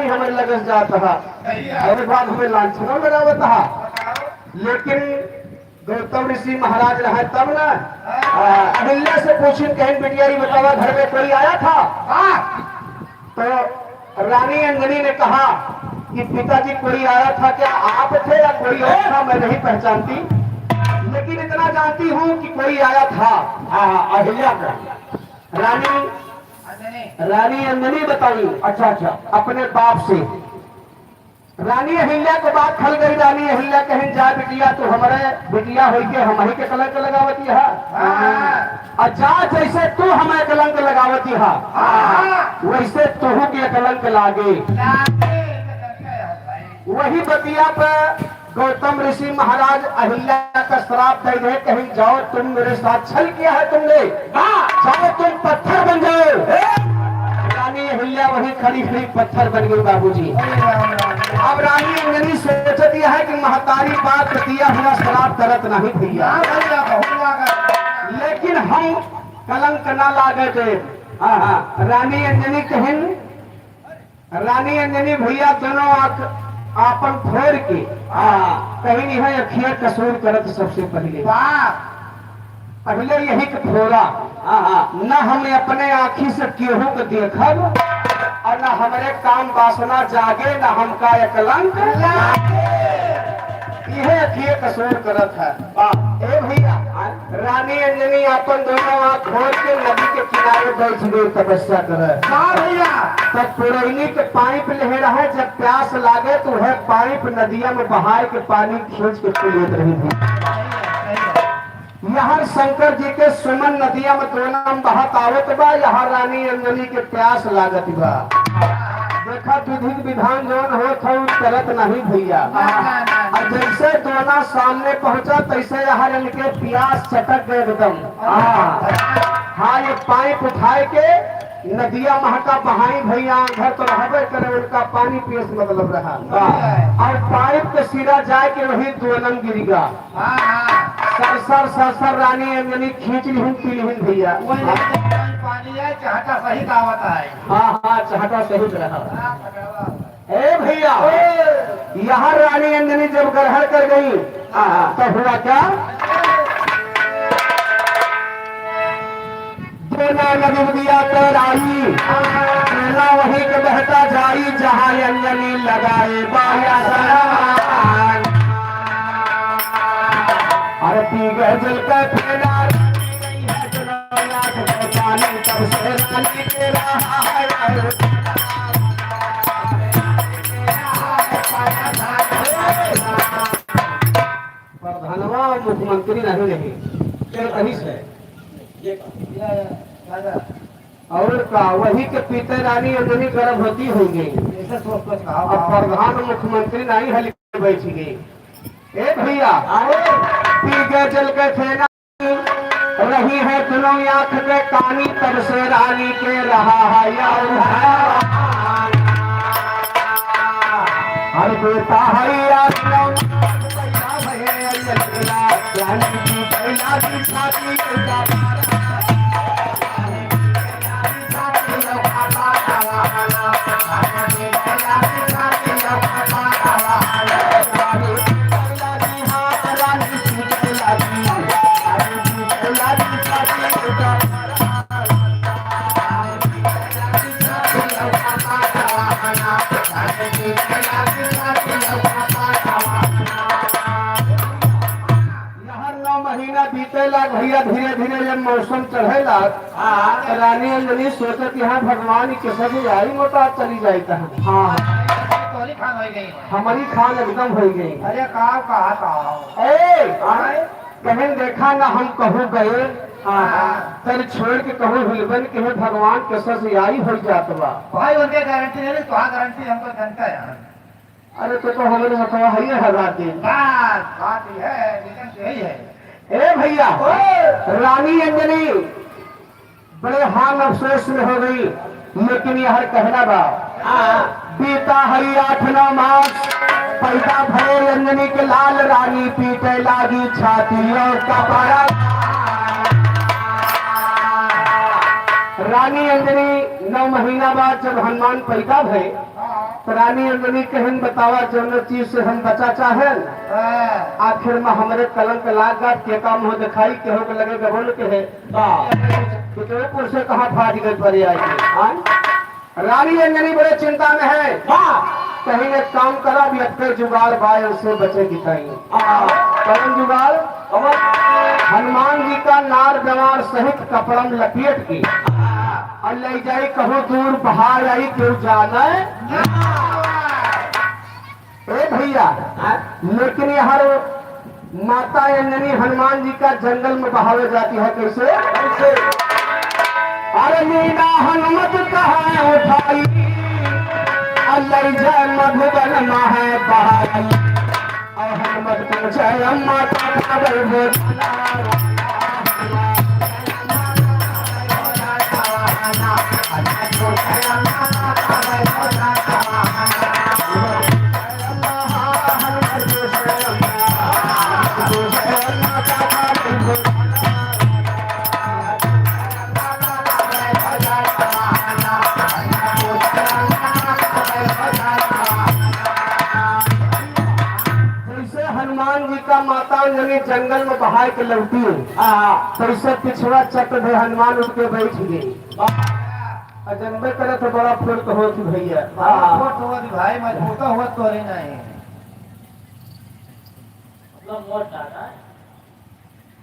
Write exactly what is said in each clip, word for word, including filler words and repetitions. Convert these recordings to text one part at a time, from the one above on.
हमरे लगस जात हा, और बाद हमें लांछनो लगावत हा। लेकिन गौतम ऋषि महाराज रहे तब ना, आ, अहिल्या से पूछिन, कहिन, "बिटिया, ये बतावा, घर में कोई आया था?" तो रानी अंजनी ने कहा कि, "पिताजी, कोई आया था क्या? आप थे या कोई और था? मैं नहीं पहचानती, लेकिन इतना जानती हूँ कि कोई आया था।" हाँ, हाँ, अहिल्या का। रानी, रानी अंजनी बताई। अच्छा, अच्छा। अपने बाप से। रानी अहिल्या को बात खल गई। रानी अहिल्या कहिन, "जा बिटिया, तू हमरे बिटिया होई के हमही के कलंक लगावती है। हाँ। और जा, जैसे तू हमें कलंक लगावती है, हाँ। वैसे तोहू के कलंक लागे।" लागे। वही बतिया पे गौतम ऋषि महाराज अहिल्या का श्राप दे दे, कहिन, "जाओ, तुम मेरे साथ छल किया है तुमने, वाह! जाओ, तुम पत्थर बन जाओ।" हे! रानी अहिल्या वहीं खड़ी खड़ी पत्थर बन गई बाबूजी। अरे राम, राम। अब रानी अंजनी सोचत यह है कि महतारी बाप दिया हुआ श्राप गलत नहीं भैया, हाँ भैया, बहुत लागत। लेकिन हम कलंक ना लागे थे। हाँ, हाँ। रानी अंजनी कहिन, रानी अंजनी भैया दोनों आँख आपन फोर के, हाँ, कहिन है अखिया कसूर करत सबसे पहिले। वाह। पहिले यही के फोरा। हाँ, हाँ। न हम अपने आँखी से केहू के देखब और न हमरे काम वासना जागे, न हमका ये कलंक लागे। इहे अखिए कसूर करत है। वाह। ए भैया, हाँ। रानी अंजनी आपन दोनों आँख खोल के नदी के किनारे बैठ गई तपस्या करे। वाह भैया। तब पुरैनी के पाइप लेहे रहे, जब प्यास लागे तो वह पाइप नदिया में बहाए के पानी खींच के पी लेत रही थी। यहाँ शंकर जी के सुमन नदिया में दोनों बहत आवत बा, यहाँ रानी अंजनी के प्यास लागत बा। देखा, विधि विधान जौन होत है, उ चलत नहीं भैया। ना, ना, ना। और जैसे दोना सामने पहुंचा, तैसे यहाँ इनके प्यास चटक गए एकदम। हाँ। हाँ, ये पाइप उठाए के नदिया महका बहाई भैया, घर तो रहबे करे, उनका पानी पिए से मतलब रहा। हाँ। और पाइप के सिरा जाए के वही दोनम गिरिगा। हाँ, हाँ। सर, सर, सर, सर, रानी अंजनी खींच लिहिन, पी लिहिन भैया। वही पानी है, चहटा सहित आवत है। हाँ, हाँ, चहटा सहित रहा। हाँ, पकड़वा। ए भैया, ए। यहाँ रानी अंजनी जब ग्रहण कर गई, हाँ, हाँ। तो हुआ क्या? दोना नदी दिया तैराई, दोना वहीं के बहता जाई, जहाँ अंजनी लगाए बाया सनमान। अरे पी गए जल का फेना, पी गई है दुनिया के पानी, तब से रानी के रहा है। प्रधानवा मुख्यमंत्री नहीं रही, चल कहीं से। और का, वही के पीते रानी अंजनी गर्भवती हो गई। ऐसे सोच सोच कहा अब बाबा। प्रधान मुख्यमंत्री नहीं हल के बैठ गई। ए भैया, आओ। पी गए जल के फेना, रही है दोनों आँख में कानी, तब से रानी के रहा है यार। हर बेटा है यार, रानी की पहला की छाती के यहाँ नौ महीना बीते लाग भैया, धीरे धीरे जब मौसम चढ़े लाग, हाँ। तो रानी अंजनी सोचत, "यहाँ भगवान की कसम आई, मोटा चली जाई तहाँ।" हाँ। तोहरी खान हो गई। हमारी खान एकदम हो गई। अरे का कहा था? ए, आए? कहें देखा ना हम कहूँ गए, हाँ। हाँ। तर छोड़ के कहूँ हिलबन के हे भगवान कसम आई हो जात बा। भाई उनके गारंटी नहीं, तो गारंटी हमको जनता है। अरे तो, तो हमरे मतवा हइये हरा दे। बस, बात ये है, विजन तो यही है। ए भैया, ओए! रानी अंजनी बड़े हाल अफसोस में हो गई, लेकिन यह कहना बा, हाँ। बीता हई आठ नौ मास, पैदा भये अंजनी के लाल, रानी पीटे लागी छाती और कपड़ा। रानी अंजनी नौ महीना बाद जब हनुमान पैदा भये, हाँ। रानी अंजनी कहिन, "बतावा, जौन चीज से हम बचा चाहेन, हाँ। आखिर में हमरे कलंक लाग गा, केका मुँह देखाई, केहू के लगे गबो न कहे।" वाह। तो केहू पुरुष से कहाँ फाट गई परी आई? हाँ? रानी अंजनी बड़े चिंता में है। वाह। कहिन, "एक काम करा, अभी अबके जुगाड़ बा, इनसे बचे की ताई।" हाँ। कौन जुगाड़? कौन? हनुमान जी का नार जवार सहित कपड़ा में लपेट के और ले जाई कहूँ दूर बहार आई, केहू जाने। ए भैया, हाँ? लेकिन यार माता अंजनी हनुमान जी का जंगल में बहावे जाती है। कैसे? कैसे? अरे लीना हनुमत कहाँ उठाई, और ले जाए मधुबन में है बहाई। और हनुमत पूछे, "अम्मा का खबर हो?" जैसे हनुमान जी का माता अंजनी जंगल में बहाय के लौटी, हाँ। तैसे पिछवा चट भे हनुमान उठ के बैठ गए। और जनबे करे तो बड़ा फुर्त होत भैया। हाँ। फुर्त होत भाई, मजबूत होत तोरे नहीं। मतलब मोट दादा।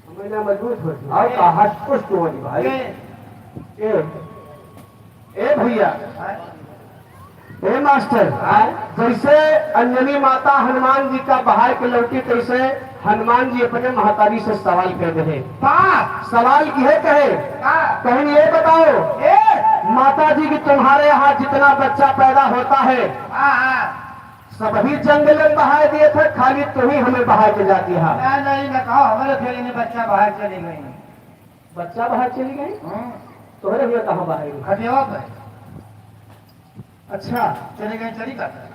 हमें ना मजबूत होती। और का हट पुष्ट होती भाई। ए, ए, ए भैया, ए मास्टर, जैसे अंजनी माता हनुमान जी का बहाय के लौटी, तैसे हनुमान जी अपने महतारी से सवाल कर रहे। का? सवाल किहे कहे? का? कहीं ये बताओ, ए! माता जी, कि तुम्हारे यहाँ जितना बच्चा पैदा होता है, हाँ, हाँ। सबही जंगल में बहाय दिए थे, खाली तू ही हमें बहाय के जाती है। ना, नहीं, ना कहो, हमारे फेरे में बच्चा बाहर चली गई। बच्चा बाहर चली गई? हाँ। तोहरे हुए कहाँ बाहर गई? खटियावा पे। अच्छा। चली गई, चली काटे।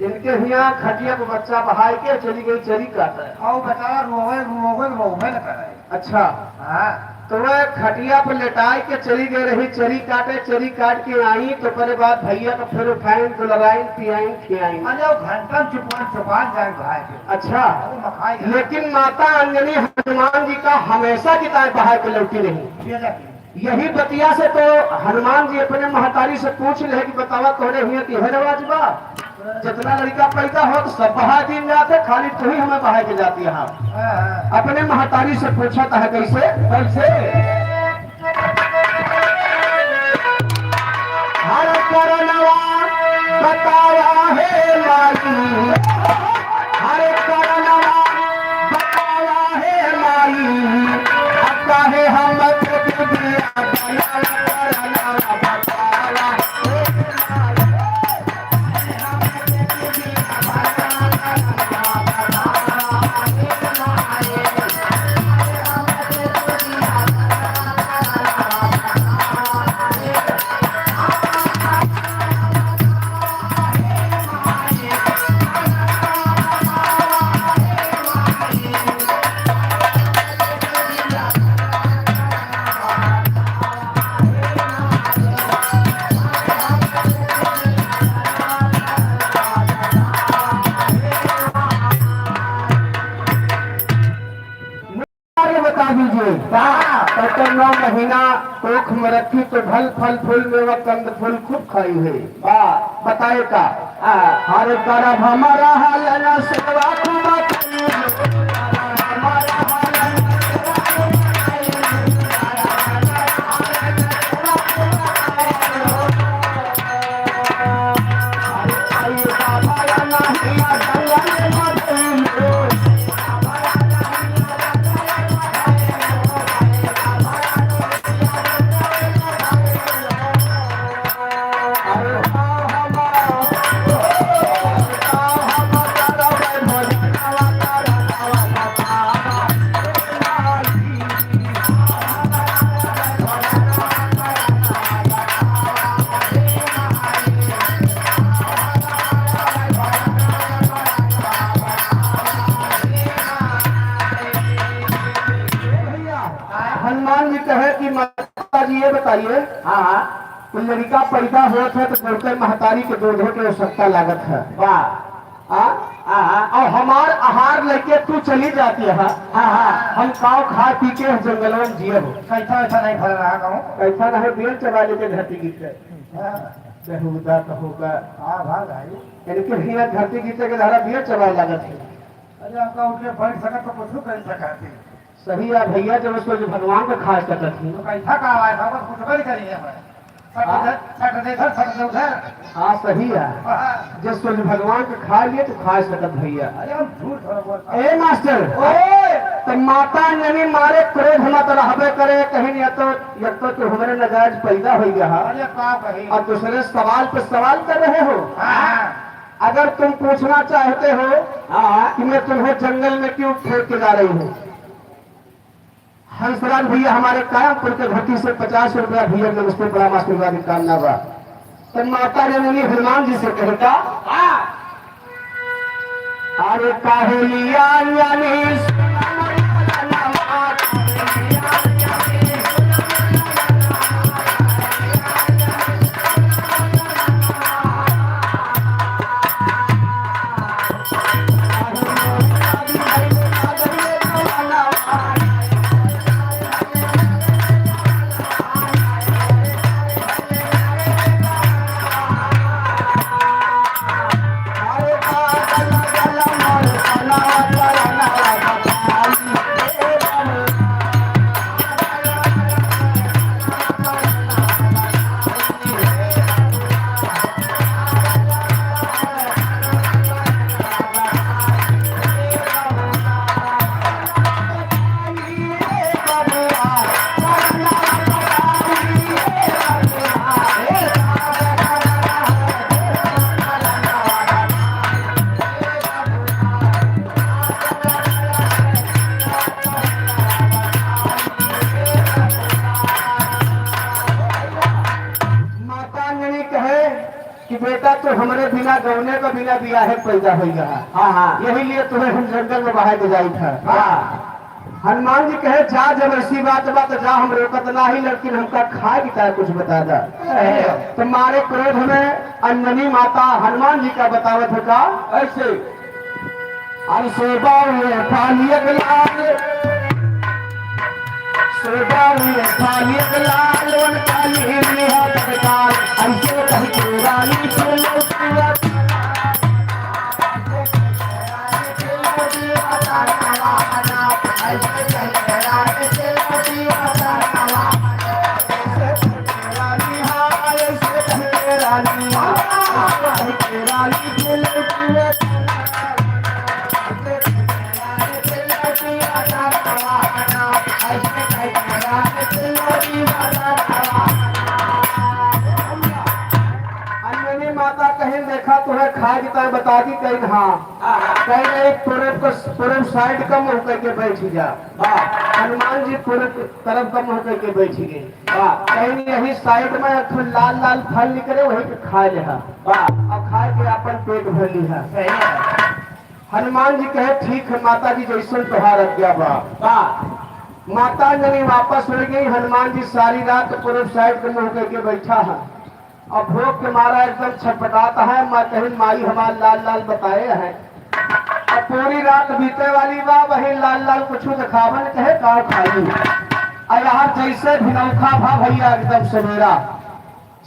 इनके हियाँ खटिया पे बच्चा बहाय के चली गई, चली काटे। और बेचारा रोवे, रोवे, रोवे न करे। अच्छा। हाँ। तो वह खटिया पे लेटाए के चली गई रही, चरी काटे, चरी काट के आई, तो ओकरे बाद भैया का फिर उठाइन, दुलराइन, पियाइन, खियाइन। अरे, वो घंटन चुपान, चुपान जाए भाई के। अच्छा। वो मखाई है। लेकिन माता अंजनी हनुमान जी का हमेशा की ताईं बाहर के लौटी नहीं। ये जाती। यही बतिया से तो हनुमान जी अपने महतारी से पूछ ले कि बतावा, तोहरे हियाँ के है रवाज बा? जितना लड़का पैदा होत, सब बहा दिन जाते, खाली तू ही हमें बहा के जाती है। हाँ, हाँ। अपने महतारी से पूछत है, कैसे? कैसे? हर करनवा बतावा हे माई, हर करनवा बतावा हे माई, अब काहे हम के दुनिया बनावा, करनवा बतावा हे माई। अरे बता दीजिए, हाँ। तब तो नौ महीना कोख में रखी तो फल, फल फूल मेवा कंद फूल खूब खाई है। वाह। बताए का? हाँ। हर करब हमारा हाल ना सेवा खूब करी। भैया, हनुमान जी कहे कि माता जी ये बताइए, हाँ, हाँ। तो लड़का पैदा होत है तो गोरकर महतारी के दूधे के आवश्यकता लागत है। वाह। हाँ? हाँ, हाँ। और हमार आहार लेके तू चली जाती है। हाँ, हाँ। हम काव खा पी के जंगलवा में जिए हो। कैसा वैसा नहीं फल रहा कहूँ। कैसा नहीं, बेल चबा लेके धरती गिर गए। हाँ। बेहुदा कहोगा। हाँ, भाग आई। इनके हिया धरती गिरते के धारा बेल चबाए लागत है। अरे, आपका उठ के बैठ सकत तो कुछ कर सकत है। सही है भैया, जब सूरज भगवान का खाए सकत ही। तो कैसा का आवाज है, बस कुछ भी करिए भाई। सट हाँ। इधर, सट दे इधर, सट दे उधर। हाँ, सही है। हाँ। जब सूरज भगवान का खा लिए तो खा सकत भैया। अरे, हम झूठ थोड़ा बोलता। ए मास्टर, ओए! तो माता अंजनी मारे क्रोध मत रहबे करे, कहीं या तो, या तो तू हमरे नाजायज पैदा हो गया है। अरे, का कही? और दूसरे सवाल पे सवाल कर रहे हो। हाँ। अगर तुम पूछना चाहते हो हाँ। कि मैं तुम्हें जंगल में क्यों फेंक के जा रही हूँ, हंसराज भैया हमारे कायमपुर के घटी से पचास रुपया भैया, नमस्ते प्रणाम आशीर्वाद की कामना बा। तो माता ने मुनि हनुमान जी से कहता, अरे काहे लिया यानी माता अंजनी कहे कि बेटा, तू हमरे बिना, गौने के बिना बियाहे पैदा होइ गया। हाँ, हाँ। यही लिए तुम्हें हम जंगल में बहाए के जाई था। हाँ। हनुमान जी कहे, जा, जब ऐसी बात बा तो जा, हम रोकत नाही, लेकिन हमका खाए की तरह कुछ बता दा। अरे। तो मारे क्रोध में अंजनी माता हनुमान जी का बतावत है का? ऐसे। अरे सोबा हुए कालियक लाल, सोबा हुए कालियक लाल, वन काली लिहा जगताल, ऐसे कह के रानी से लौटुआ। अंजनी माता कहिन, देखा, तुहैं खाए की ताईं बता दी, कहिन हाँ। कहिन एक पूरब को, पूरब side का मुँह करके बैठ जा। वाह। हनुमान जी पूरब तरफ का मुँह करके बैठ गए। वाह। कहिन यही side में एक ठो लाल लाल फल निकले, वही पे खा ले हा। वाह। और खाए के अपन पेट भर ली हा। सही है। हनुमान जी कहे, ठीक है माता जी, जैसन तोहार आज्ञा बा। वाह। माता अंजनी वापस हो गई। हनुमान जी सारी रात पूरब side के मुँह करके बैठा है। अब भूख के मारा एकदम छटपटाता है। माँ कहिन, माई हमार लाल लाल बताए हैं। अब पूरी रात बीते वाली बा, वही लाल लाल कुछ दिखावन कहे, का खाई। और यहाँ जैसे भिनौखा भा भैया एकदम सवेरा,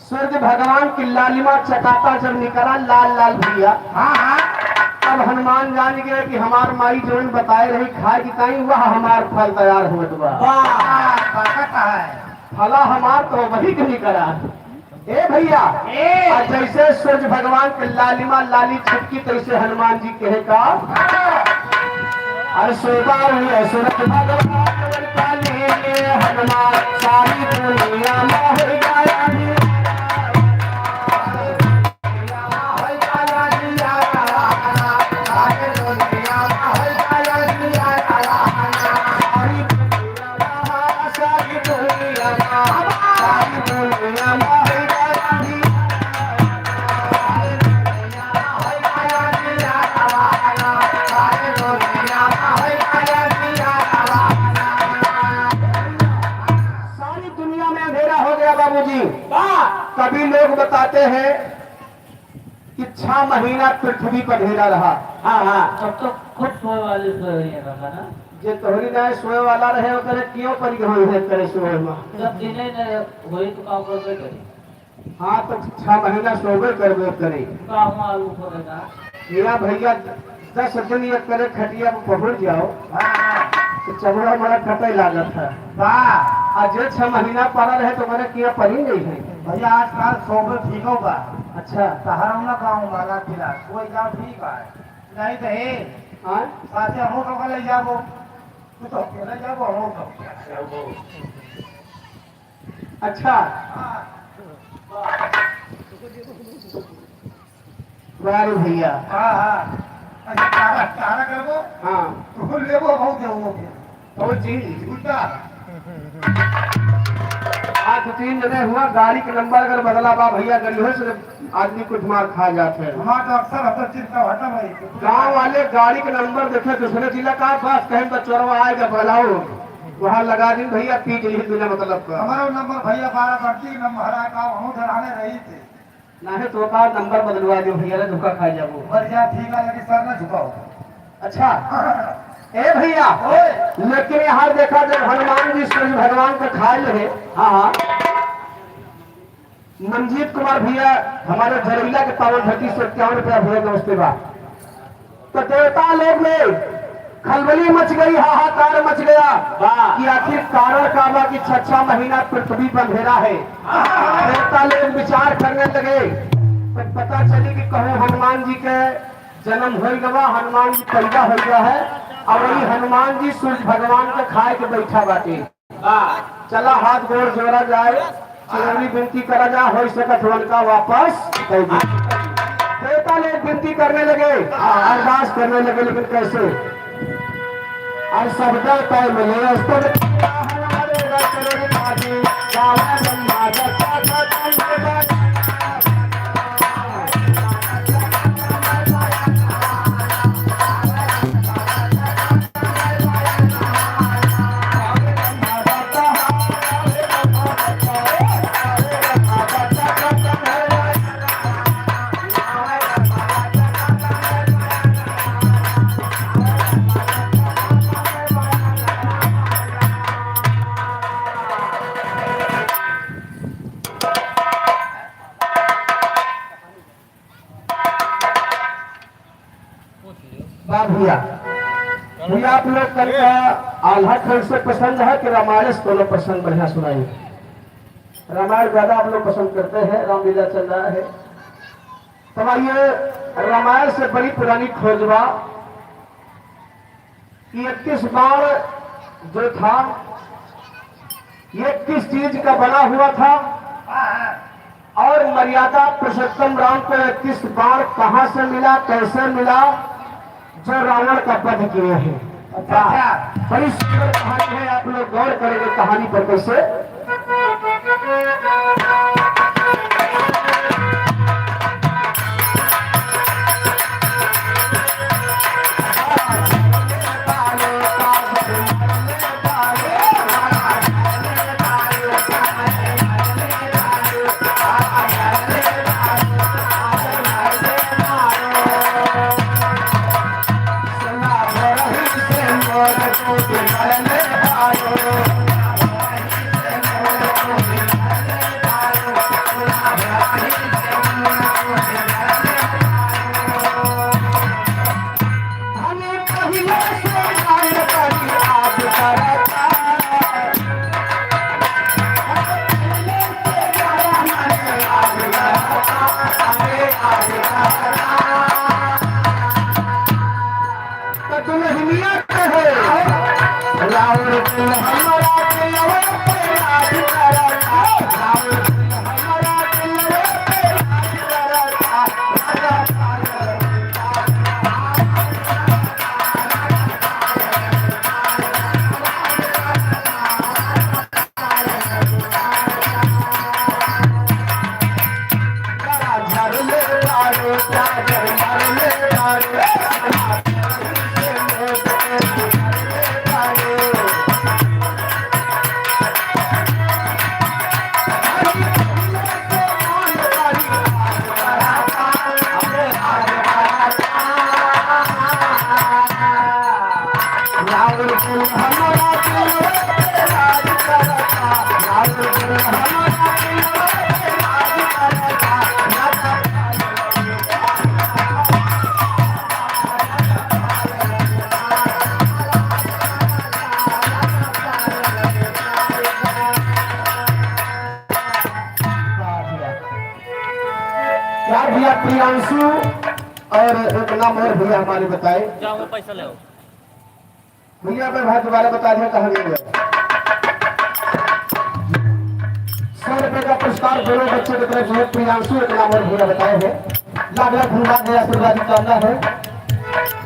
सूरज भगवान की लालिमा चकाता जब निकला लाल लाल भैया, हाँ, हाँ। तब हनुमान जान गए कि हमार माई जौन बताए रही खाए की ताईं, वह हमार फल तैयार होत बा। वाह, ताकत है। फला हमार तो वही के निकला। ए भैया, ए। आ जैसे सूरज भगवान के लालिमा लाली छिटकी, तैसे हनुमान जी कहे का? अरे सोबा हुए सूरज भगवान काली में हनुमान, सारी दुनिया में हो गया। सारी दुनिया में अंधेरा हो गया बाबू, लोग बताते हैं कि छह महीना पृथ्वी पर अंधेरा रहा। हाँ, हाँ। तब तो खुद सोए वाले सोए ही रहा ना। जे तोहरी नाहीं सोए वाला रहे, ओकरे क्यों परी होई है करे सोए में? जब दिने न होई तो काम करबे करी। हाँ, तो छह महीना सोबे करबे करी। काम आलू पड़ेगा। मेरा भैया दस दिन ये करे खटिया पे पहुँच जाओ, हाँ। तो चमड़ा मड़ा कटे लागत है। वाह। आ जे छह महीना पड़ा रहे तो ओकरे किया परी नहीं है। भैया आजकल सोबे ठीक हो बा। अच्छा। तहरा ना गाँव वाला फिलहाल कोई गाँव ठीक है। नहीं तो हे। हाँ? साथे हम तो ले जाबो। तू तो अकेले जाबो, हम तो अकेले जाबो। अच्छा। हाँ। वाह रे भैया। हाँ, हाँ। अच्छा, तारा, तारा करबो? हाँ। तू लेबो, हम देबो। कौन चीज? जूता। आज दो तीन जने हुआ, गाड़ी के नंबर अगर बदला बा भैया, गड़ियो से आदमी कुछ मार खा जात है। हमार तो अक्सर हतर चीज का हटा भाई। गाँव वाले गाड़ी के नंबर देखे दूसरे जिला का, बस कहीं तो चोरवा आएगा, बलाओ, वहाँ लगा दी भैया, पी गई बिना मतलब का। हमारा नंबर भैया बारह बत्तीस नंबर है का, हम डराने रही थे। नाहीं तो का नंबर बदलवा दो भैया, ले धोखा खा जाबो। बढ़िया, ठीक है, लेकिन सर ना झुकाओ। अच्छा, ए भैया, ओए। लेकिन यहाँ देखा, जब हनुमान जी सूर्य भगवान का खाए रहे, हाँ, हाँ, मंजीत कुमार भैया हमारे झरेला के पावन धरती से इक्यावन रुपया भैया, नमस्ते बा। तो देवता लोग में खलबली मच गई, हाहाकार मच गया वाह। कि आखिर कारण का बा कि छह छह महीना पृथ्वी पर अंधेरा है। देवता लोग विचार करने लगे, तो पता चली कि कहूँ हनुमान जी के जन्म होई गवा, हनुमान जी पैदा होई गवा है, और वही हनुमान जी सूर्य भगवान के खाए के बैठा बाटे। वाह। चला हाथ गोड़ जोड़ा जाए, चुनौनी विनती करा जा, हो सकत हो उनका वापस कर दी। देवता लोग विनती करने लगे, अरदास करने लगे, लेकिन कैसे? और शब्द तय मिले, वाह भैया, भैया आप लोग कल का आल्हा खंड से पसंद है कि रामायण से कोनो पसंद बढ़िया सुनाई? रामायण ज्यादा आप लोग पसंद करते हैं, रामलीला चल रहा है। तो आइए, रामायण से बड़ी पुरानी खोज बा। ये इकतीस बाण जो था, ये किस चीज का बना हुआ था? और मर्यादा पुरुषोत्तम राम को इकतीस बाण कहाँ से मिला, कैसे मिला, जो रावण का वध किए हैं? अच्छा। बड़ी सुंदर कहानी है, आप लोग गौर करेंगे कहानी पर कैसे। तो दुल्हनिया कहे, राउर दिल हमरा दिलवा पे राज करता, राउर दिल हमरा दिलवा पे राज करता, राजा पागल। यार भैया, प्रियांशु और एक नाम और भैया हमारे बताए। जाओ, पैसा ले आओ। भैया, मैं भाई दोबारा बता दिया कहाँ गए। सौ रुपए का पुरस्कार दोनों बच्चे की तरफ से प्रियांशु, एक नाम और भैया बताए हैं। लाख लाख धन्यवाद है, आशीर्वाद की कामना है।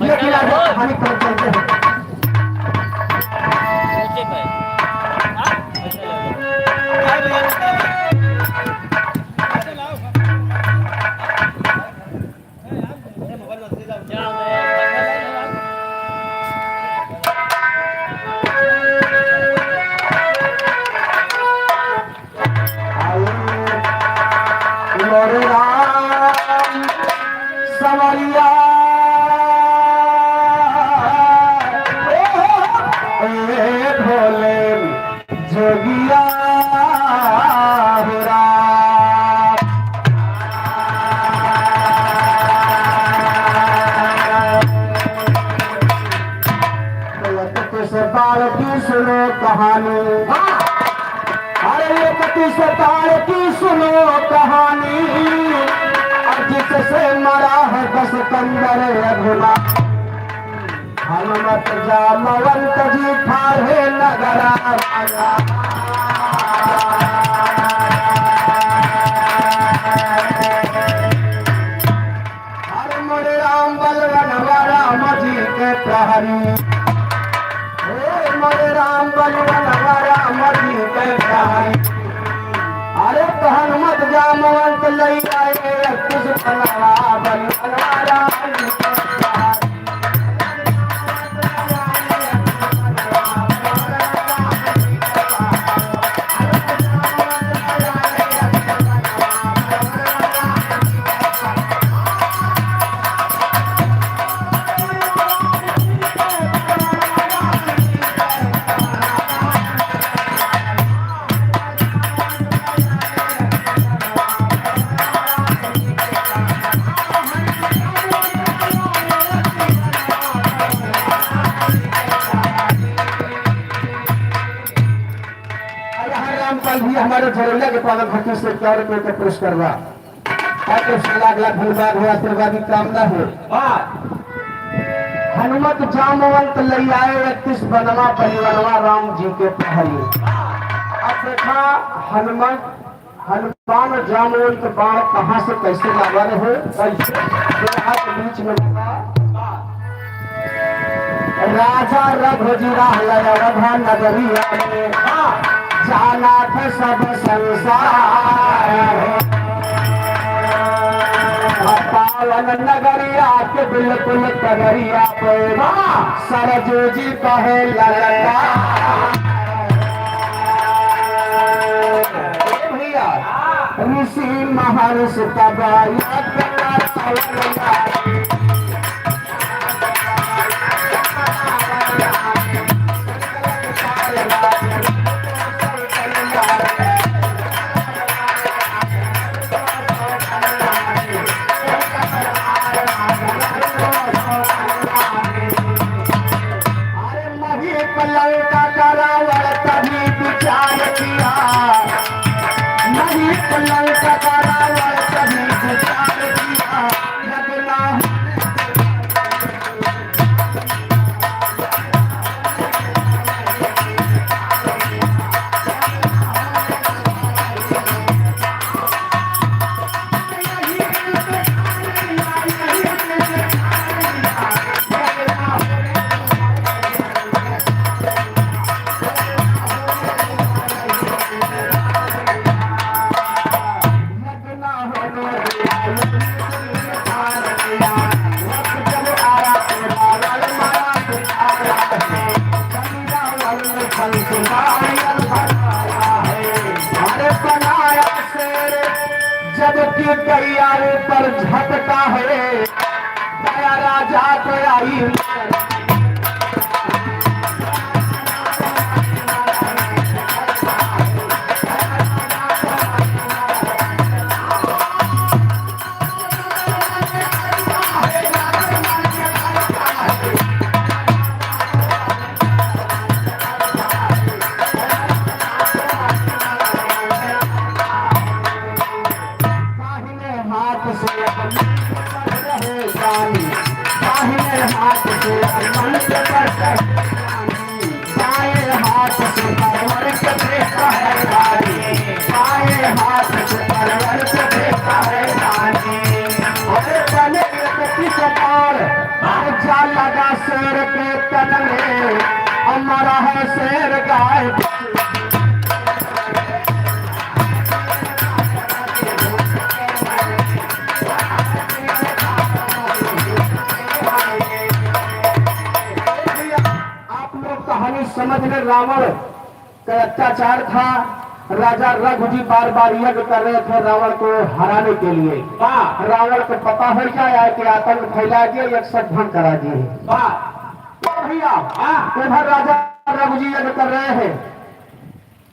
लेकिन आगे कहानी पर चलते हैं। मोरे राम सवरिया, ए भोले जोगिया हो राम। इकतीस बार की सुनो कहानी। अरे इकतीस बार की सुनो कहानी। अब जिससे मरा है दस कंदर रघुनाथ। हनुमत जामवंत जी ठाढ़े नगरा। अरे मोरे राम बलवनवा राम जी के प्रहरी। हे मोरे राम बलवनवा राम जी के प्रहरी। अरे तो हनुमत जामवंत लई आए कुछ बनवा बलवनवा राम जी के प्रहरी। अरे हाँ, रामपाल भैया हमारे झरौलिया के पावन भक्ति से क्या रुपये का पुरस्कार बा। आपके से लाख लाख धन्यवाद हो, आशीर्वाद की कामना हो। वाह। हनुमत जामवंत लई आए इकतीस बनवा बलवनवा राम जी के प्रहरी। अब देखा हनुमत, हनुमान जामवंत बाण कहाँ से कैसे लावा रहे, कैसे? जो हाथ बीच में लगा। राजा रघुजी रहले अवध नगरिया में, जाना थे सब संसार। पावन नगरिया के बिल्कुल कगरिया पे, सरजू जी कहे ललकार। ए भैया, ऋषि महर्षि तब यज्ञ करावल लागी। अरे महीप लंका का रावण तभी विचार किया, महीप लंका का रावण तभी विचार किया, रघुनाथ अरे बनाया शेर जब की गैया ऊपर झपटा है, दया राजा को आई। हाथ से परवर को देता है पानी। अरे बने इकतीस बार, और जा लगा शेर के तन में, और मरा है शेर गाय। आप लोग कहानी समझ में, रावण का अत्याचार था। राजा रघु जी बार बार यज्ञ कर रहे थे रावण को हराने के लिए। वाह। रावण को पता हो गया है कि आतंक फैला दिए, एक सब भंग करा दिए। वाह। तो भैया, हाँ। उधर राजा रघु जी यज्ञ कर रहे हैं,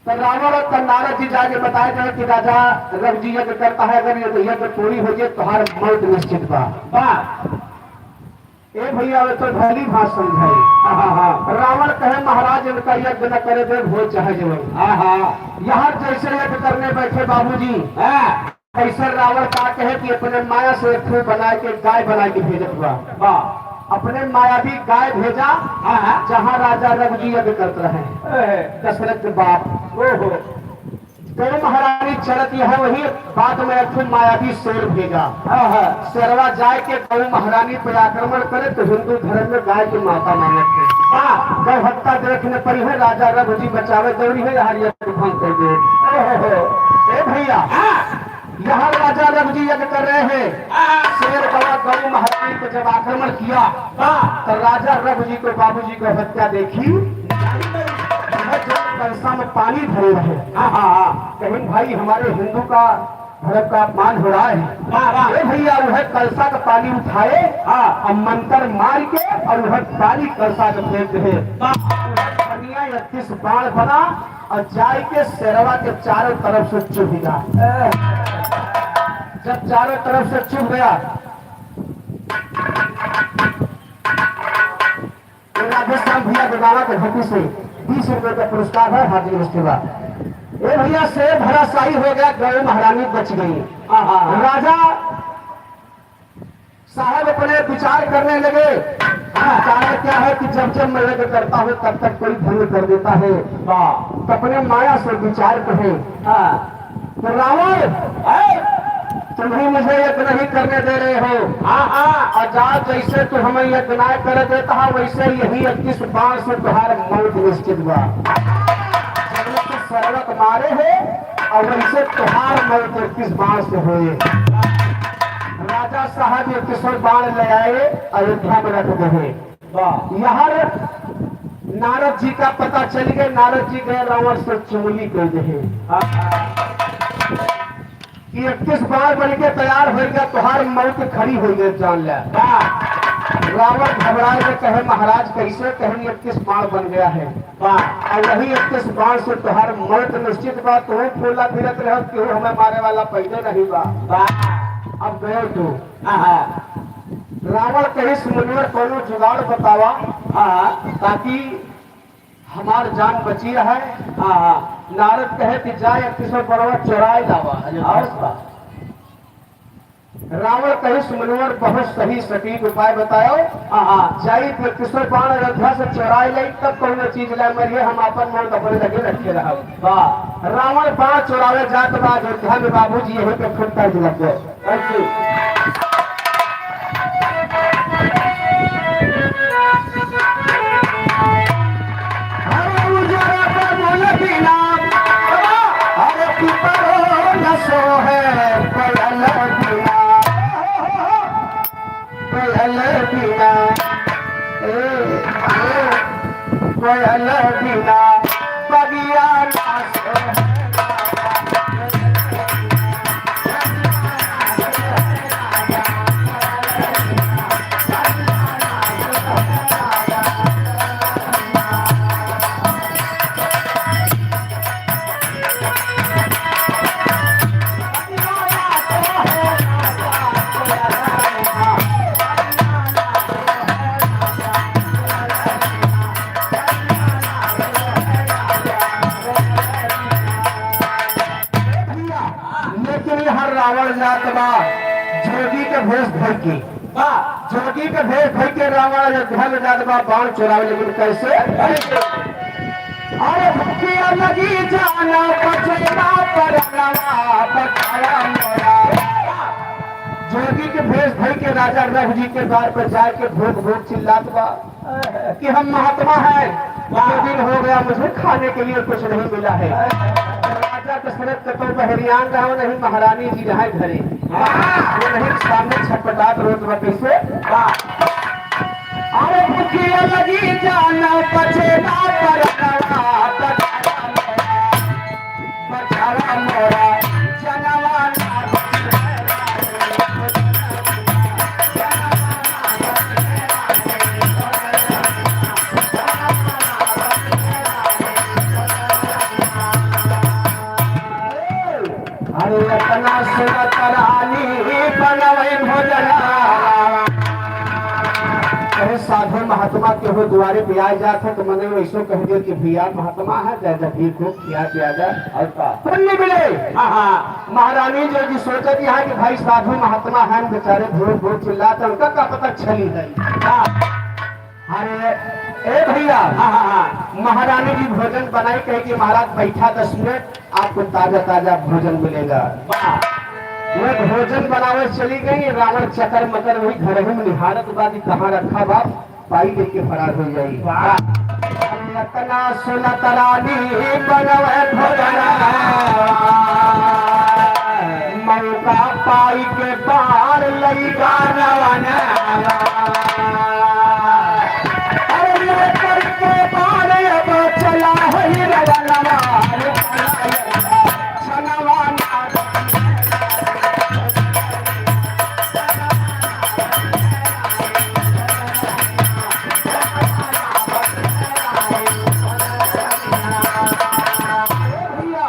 तो रावण और नारद जी जाके बताए गए कि राजा रघु जी यज्ञ करता है, अगर ये यज्ञ पूरी हो जाए, तुम्हारा मौत निश्चित बा। वाह। ए भैया, वे तो भली भांति समझाई। आहा, हा। रावण कहे, "महाराज, इनका यज्ञ न करे दे, हो चाहे जवन।" आहा। यहाँ जैसे यज्ञ करने बैठे बाबूजी, हाँ। ऐसे रावण का कहे कि अपने माया से एक ठो बना के, गाय बना के भेजत हुआ। वाह। अपने मायावी गाय भेजा, हाँ, हाँ। जहाँ राजा रघु जी यज्ञ करते रहे। ए। दशरथ के बाप। ओहो। गौ महारानी चरत है, वही बात में एक ठो मायावी शेर भेजा। हाँ, हाँ। शेरवा जाए के गौ महारानी पे आक्रमण करे तो हिंदू धर्म में गाय के माता मानत है। हाँ। गौ हत्या देखने पड़ी है, राजा रघु जी बचावे दौड़ी है, यहाँ ये भंग कर दे। ओहो। ए भैया, हाँ। यहाँ राजा रघु जी यज्ञ कर रहे हैं। हाँ। शेर गवा गौ महारानी पे जब आक्रमण किया, हाँ। तो राजा रघु जी को बाबूजी को हत्या देखी, वह जो कलसा में पानी भरे रहे। हाँ, हाँ, हाँ। कहीं, "भाई, हमारे हिंदू का धर्म का अपमान हो रहा है।" वाह, वाह। ए भैया, वह कलसा का पानी उठाए, हाँ। और मंत्र मार के और वह पानी कलसा में फेंक दे। वाह। वह कन्या इकतीस बाण बना और जाए के शेरवा के चारों तरफ से चुभ गया। जब चारों तरफ से चुभ गया, तो राधेश्याम भैया गोगावा के धरती से बीस रुपए का पुरस्कार है, हार्दिक धन्यवाद। ए भैया, शेर धराशायी हो गया, गौ महारानी बच गई। आहा। राजा साहब अपने विचार करने लगे। हाँ। कारण क्या है कि जब जब मैं यज्ञ करता हूँ, तब तब कोई भंग कर देता है। वाह। तो अपने माया से विचार कहे। हाँ। तो रावण, है? तुम ही मुझे यज्ञ नहीं करने दे रहे हो। हाँ, हाँ। और जा, जैसे तू हमें यज्ञ ना कर देता है, वैसे यही इकतीस बाण से तुम्हारा मौत निश्चित हुआ। जैसे सर्वक मारे है, और वैसे तुम्हार मौत इकतीस बाण से होए। राजा साहब इकतीसों बाण ले आए, अयोध्या में रख दे। वाह। यहाँ नारद जी का पता चल गए, नारद जी गए रावण से चुगली कर दे। हाँ। कि इकतीस बाण बन के तैयार हो गया, तुम्हार मौत खड़ी हो गई, जान ले। वाह। रावण घबराए में कहे, "महाराज, कैसे कहीं इकतीस बाण बन गया है?" वाह। और वही इकतीस बाण से तुम्हार मौत निश्चित बा, तुम फूला फिरत रहो, क्यों हमें मारे वाला पहले नहीं बा। वाह। अब गए तू। हाँ, हाँ। रावण कहिस, "मुनिवर, कोनो जुगाड़ बतावा, हाँ, ताकि हमार जान बची रहे।" हाँ, हाँ। नारद कहे कि जाए, इकतीसों बाणवा चोराए लावा। अरे और बा। रावण कहिस, "मुनिवर, बहुत सही सटीक उपाय बतायो। हाँ, हाँ। जाई, इकतीसों बाण अयोध्या से चोराए लाई, तब कोनो चीज ला मरिए, हम आपन मौत अपने लगे रखे रहब।" वाह। रावण बाण चोरावे जात बा अयोध्या में, बाबूजी यहीं पे खूब तर्ज लग गए। Thank you। अरे उजरा बबुल बिना, अरे पिपरो न सोहे कोयल बिना, कोयल बिना, ए, ए, कोयल बिना बगिया ना सोहे। भैया, लेकिन यहाँ रावण जात बा जोगी के भेष धर के। बा। जोगी के भेष धर के रावण अयोध्या में जात बा बाण चोरावे, लेकिन कैसे? अरे भूखिया लगी जाना, बचेला परनवा, बचावा मोरा। जोगी के भेष धइ के राजा रघु जी के द्वार पर जाके भूख भूख चिल्लात बा कि हम महात्मा हैं, दो दिन हो गया, मुझे खाने के लिए कुछ नहीं मिला है। राजा दशरथ कतौ बहरियान रहो नहीं, महारानी जी रहे घरे। वो नहीं, सामने छटपटात रोत बा कैसे? अरे भूखिया लगी जाना, बचेला परनवा, बचावा मोरा, बचावा मोरा, जनवा ना। अरे इतना सुनत रानी बनवे भोजना। अरे साधु महात्मा केहू दुआरे पे आ जात है तो मने वैसो कह दे कि भैया महात्मा है, जा जा ठीक हो, खिया पिया जा। और का? पुण्य मिले। हाँ, हाँ। महारानी जो जी सोचत यहाँ कि भाई साधु महात्मा है, बेचारे भूख भूख चिल्लात हैं, उनका का पता छली है। हाँ। अरे, ए भैया, हाँ, हाँ, हाँ। महारानी जी भोजन बनाई, कहे कि महाराज बैठा दस मिनट, आपको ताजा ताजा भोजन मिलेगा। वाह। वो भोजन बनावे चली गई, रावण चकर मकर वही घर में निहारत बा कि कहाँ रखा बा, पाई लेके फरार हो जाई। वाह। इतना सुनत रानी बनवे भोजना, मौका पाई के बाण लइका रवाना। अरे लेकर के बाण अब चला होई रवाना। भैया,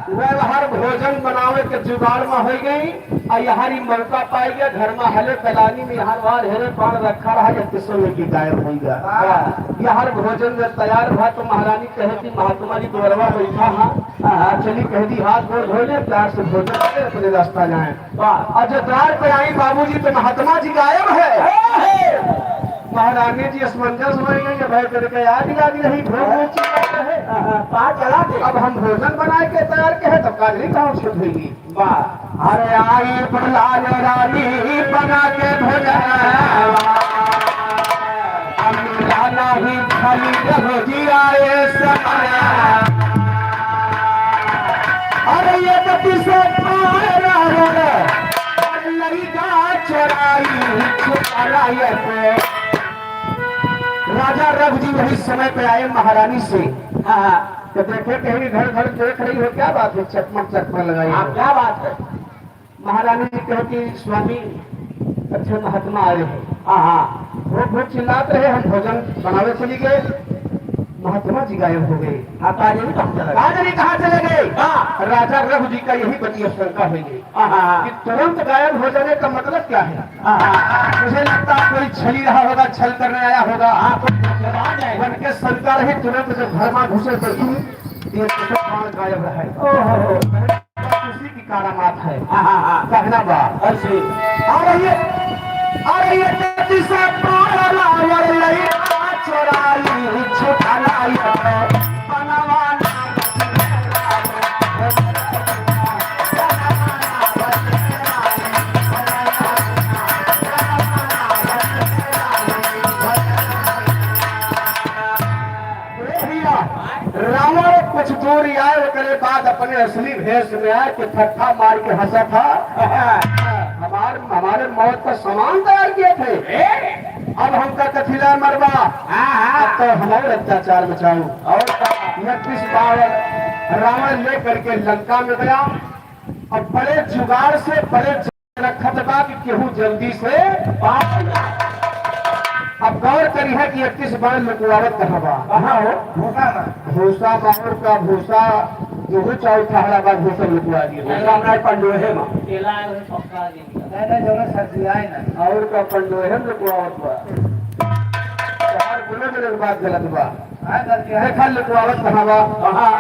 वह हर भोजन बनावे के जुगाड़ में हो गई, और यहाँ ही मौका पाई गया, घर में हले कलानी में यहाँ बार हेरे पान रखा रहा, या किसो में की गायब हो गया। हाँ। यह हर भोजन जब तैयार हुआ तो महारानी कहे कि महात्मा जी द्वारवा बैठा हाँ, हाँ, चली कह दी हाथ गोड़ धो ले, प्यार से भोजन करे, अपने रास्ता जाए। वाह। और जो द्वार पे आई बाबूजी तो महात्मा जी गायब है। हे, हे। महारानी जी असमंजस हो गई कि भाई तेरे को याद ही याद नहीं, भोग में चिल्ला रहे। हाँ, हाँ, पार चला दे। अब हम भोजन बनाए के तैयार के हैं, तब काजरी कहाँ छूट गई? वाह। अरे आई प्रहलाद रानी बना के भोजन। अमीरा नाही खाली रहो जिया ए सपना। अरे ये गति से पार हो रे, लड़का चोराई छुपाला ये पे। राजा रघु जी वही समय पे आए महारानी से। हाँ, हाँ। तो देखे कहीं घर घर देख रही हो, क्या बात है, चकमक चकमक लगाई आप हो। क्या बात है? महारानी जी कहे कि स्वामी, अच्छे महात्मा आए हैं। हाँ, हाँ। भूख भूख चिल्लात रहे, हम भोजन बनावे चली गए, महात्मा जी गायब हो गए। हाँ, काजरी कहाँ चले गए? काजरी कहाँ चले गए? हाँ। राजा रघु जी का यही बड़ी आशंका हो गई हाँ, हाँ, हाँ। कि तुरंत गायब हो जाने का मतलब क्या है? हाँ, हाँ। मुझे लगता है कोई छली रहा होगा, छल करने आया होगा। हाँ, कोई धोखेबाज है। मन के शंका रही, तुरंत जब घर में घुसे देखी, ये तो बाण गायब रहे। ओहो। खुशी की करामात है। हाँ, हाँ, हाँ। कहना बा। ऐसे। अरे ये, अरे ये गति से पार लावर लइका चोराई छुपाला ये बनवाना। ए भैया, रावण कुछ दूर आए, ओकरे बाद अपने असली भेष में आए के ठट्ठा मार के हंसा था। हमार, हमारे मौत का सामान तैयार किए थे। अब हमका कथिला मरबा। हाँ, हाँ। अब तो हमारे अत्याचार मचाओ। और का? इकतीस बाण रावण लेकर के लंका में गया। अब बड़े जुगाड़ से बड़े रखत बा कि केहू जल्दी से पास ना। अब गौर करिहे कि इकतीस बाण लुकवावत कहाँ बा? कहाँ हो? भूसा में। भूसा में और का भूसा, गेहूं चाउर खहड़ा बा, भूसा लुकवा दिए। भूसा में पंडोहे में। केला है, पक्का नहीं। नहीं, नहीं, जौने सब्जी आए ना। और का पंडोहे में लुकवावत बा। यार, बोले मेरे बात गलत बा। देखा लुकवावत कहाँ बा? कहाँ?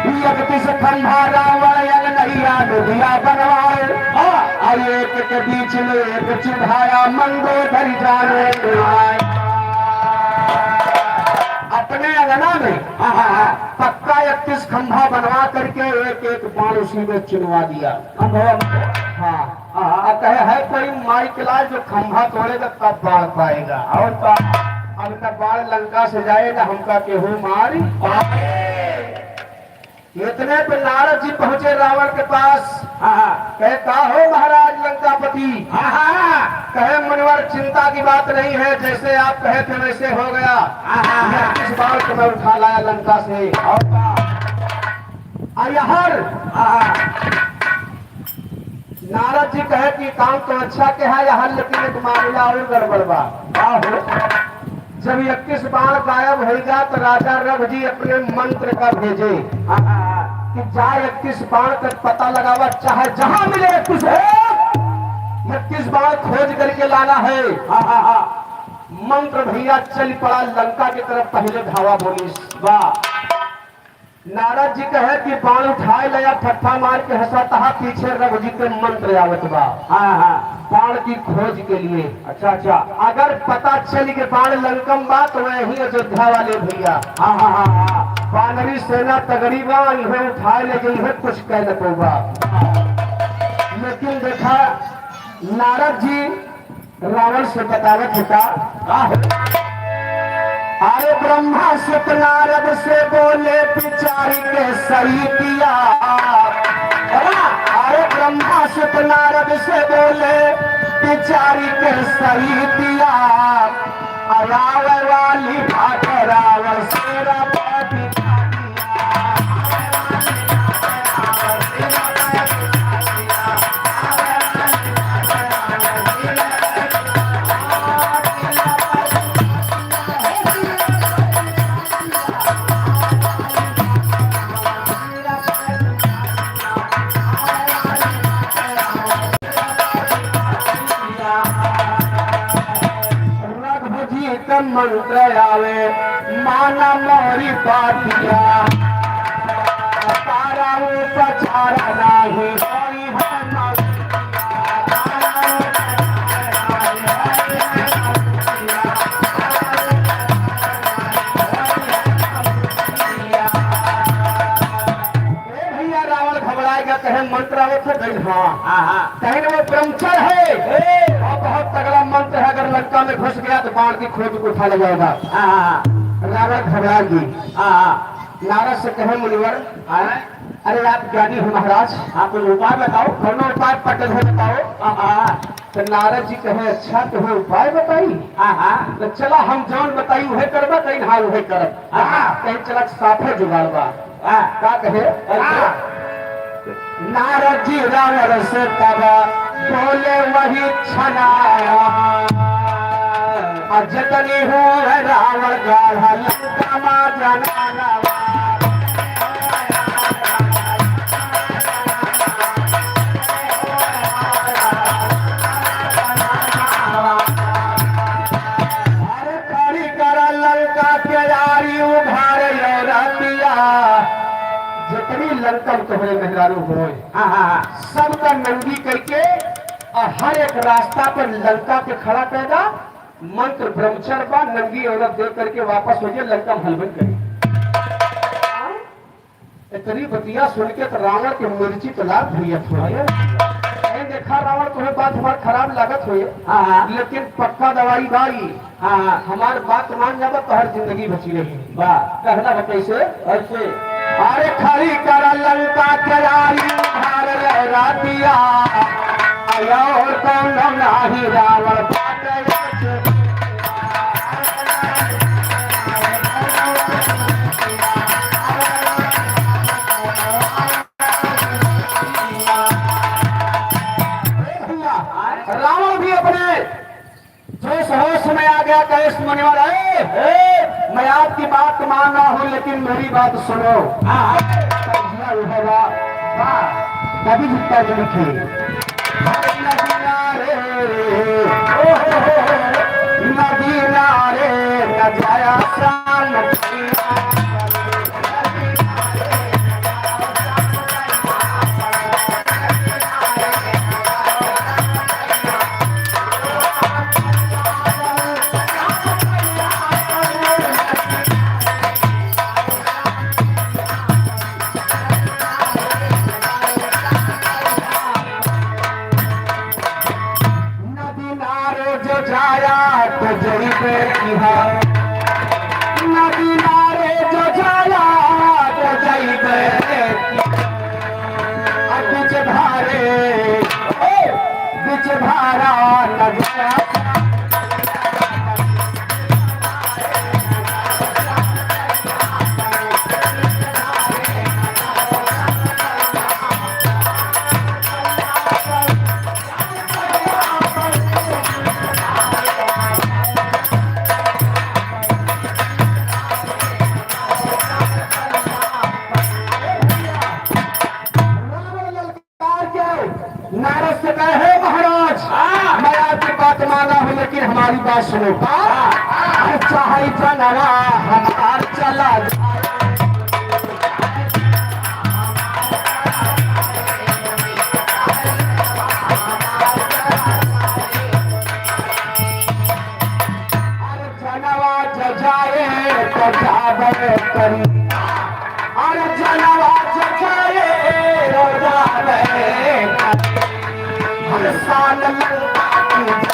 इकतीस खंडा रावण यज्ञ नहिया नदिया बनवाए। हाँ। और एक के बीच में एक चुभाया मंदोदरी जाने। अपने अंगना में हाँ, हाँ, हाँ। पक्का इकतीस खंभा बनवा करके एक एक बाण उसी में चुनवा दिया। खंभवा में? हाँ। हाँ, हाँ। और कहे, "है कोई माई के लाल जो खंभा तोड़ेगा तब बाण पाएगा।" और का? अब न बाण लंका से जाए, न हमका केहू मारी पाए। इतने पे नारद जी पहुंचे रावण के पास। हाँ, हाँ। कहे, "का हो महाराज लंकापति?" हाँ, हाँ। कहे, "मुनिवर, चिंता की बात नहीं है, जैसे आप कहे थे वैसे हो गया।" हाँ, हाँ, हाँ। इकतीस बाण तो मैं उठा लाया लंका से। और का? अयहर। हाँ, हाँ। नारद जी कहे कि काम तो अच्छा के है यहाँ, लेकिन एक मामला और गड़बड़ बा। का हो? जब इकतीस बाण गायब होइगा तो राजा रघु जी अपने मंत्र का भेजे हाँ, हाँ, हाँ। कि जा इकतीस बाण का पता लगावा, चाहे जहाँ मिले इकतीस, इकतीस बाण खोज करके लाना है। हाँ, हाँ, हाँ। मंत्र भैया चल पड़ा लंका की तरफ, पहले धावा बोली। वाह। नारद जी कहे कि बाण उठाए ले, या फट्टा मार के हंसा तहा पीछे रघु जी के मंत्र आवत बा। हाँ, हाँ। बाण की खोज के लिए। अच्छा, अच्छा। अगर पता चल के बाण लंकम बा तो वही अयोध्या वाले भैया। हाँ, हाँ, हाँ, हाँ। बानरी सेना तगड़ी बा, इन्हें उठाए ले जइहे, कुछ कह न पउबा। लेकिन देखा नारद जी रावण से बतावत होता। का हो? अरे ब्रह्मा सुत नारद से बोले, "विचारी के सही किया।" है ना? अरे ब्रह्मा सुत नारद से बोले, "विचारी के सही किया।" आवे वाली भाग रावण से रावण रघुजीत मंत्र आवे, माना मोरी बातिया। तारा उपचार नाही होई है मौतिया। ए भैया, रावण घबराएगा, कहे मंत्र आवत है, कहीं हाँ। हाँ, हाँ। कहीं वो ब्रह्मचर है। ए। और बहुत तगड़ा मंत्र है, अगर लंका में घुस गया तो बाण की खोज को उठा ले जाएगा। हाँ, हाँ, हाँ। रावण घबरा गई। हाँ, हाँ। नारद से कहे, "मुनिवर, हाँ। अरे आप ज्ञानी हो महाराज, आप कुछ उपाय बताओ।" "कौनो उपाय पटल है बताओ।" हाँ, हाँ। तो नारद जी कहे, "अच्छा तुम्हें उपाय बताई?" हाँ, हाँ। "तो चला हम जौन बताई उहे करबा, कहीं हाँ उहे करब।" हाँ। कहीं चला साफे जुगाड़ बा। हाँ। का कहे? हाँ। नारद जी रावण से तब बोले वही क्षणा, आ जतनी हो है रावण गाढ़ा लंका मा जनाना। अरे खड़ी करा लंका के आरी उघारे ये रतिया। जितनी लंका में तोहरे मेहरारू होए, हाँ, हाँ, हाँ। सबका नंगी करके और हर एक रास्ता पर लंका पे खड़ा कर दा। मंत्र ब्रह्मचर्य बा, नंगी औरत देख करके वापस हो जाए, लंका में हलबन करी। इतनी बतिया सुन के तो रावण के मिर्ची तो लाल भैया थोड़े। अरे देखा रावण, तुम्हें बात हमार खराब लागत होए, हाँ, हाँ। लेकिन पक्का दवाई बा ई। हाँ, हाँ। हमार बात मान जाबा तो हर जिंदगी बची रही। वाह। कहना है कैसे? कैसे? अरे खड़ी कर लंका के आरी उघार रे रतिया, अयो कौन नाही रावण बाटे। ए भैया, रावण भी अपने जोश होश में आ गया, कहे, "मुनिवर, ए, ए, मैं आपकी बात मान रहा हूँ, लेकिन मेरी बात सुनो।" हाँ, हाँ। तब दिया उधर वा-, वाह, कभी जितना जो लिखे। नगीना रे, ओ हो हो हो, नगीना रे, न जाया शाम। जो जाया तो जइबे किहा, नदी नारे जो जाया तो जइबे किहा। अब बीच धारे, ओ, बीच धारा न जाया। नारद से कहे, "हे महाराज, हाँ। मैं आपकी बात माना हूँ, लेकिन हमारी बात सुनो।" हाँ। अरे चाहे जनवा हमार चला जाए। अरे जनवा ज जाए तो जाबे करी। अरे जनवा ज जाए तो जाबे करी। हर साल लंका की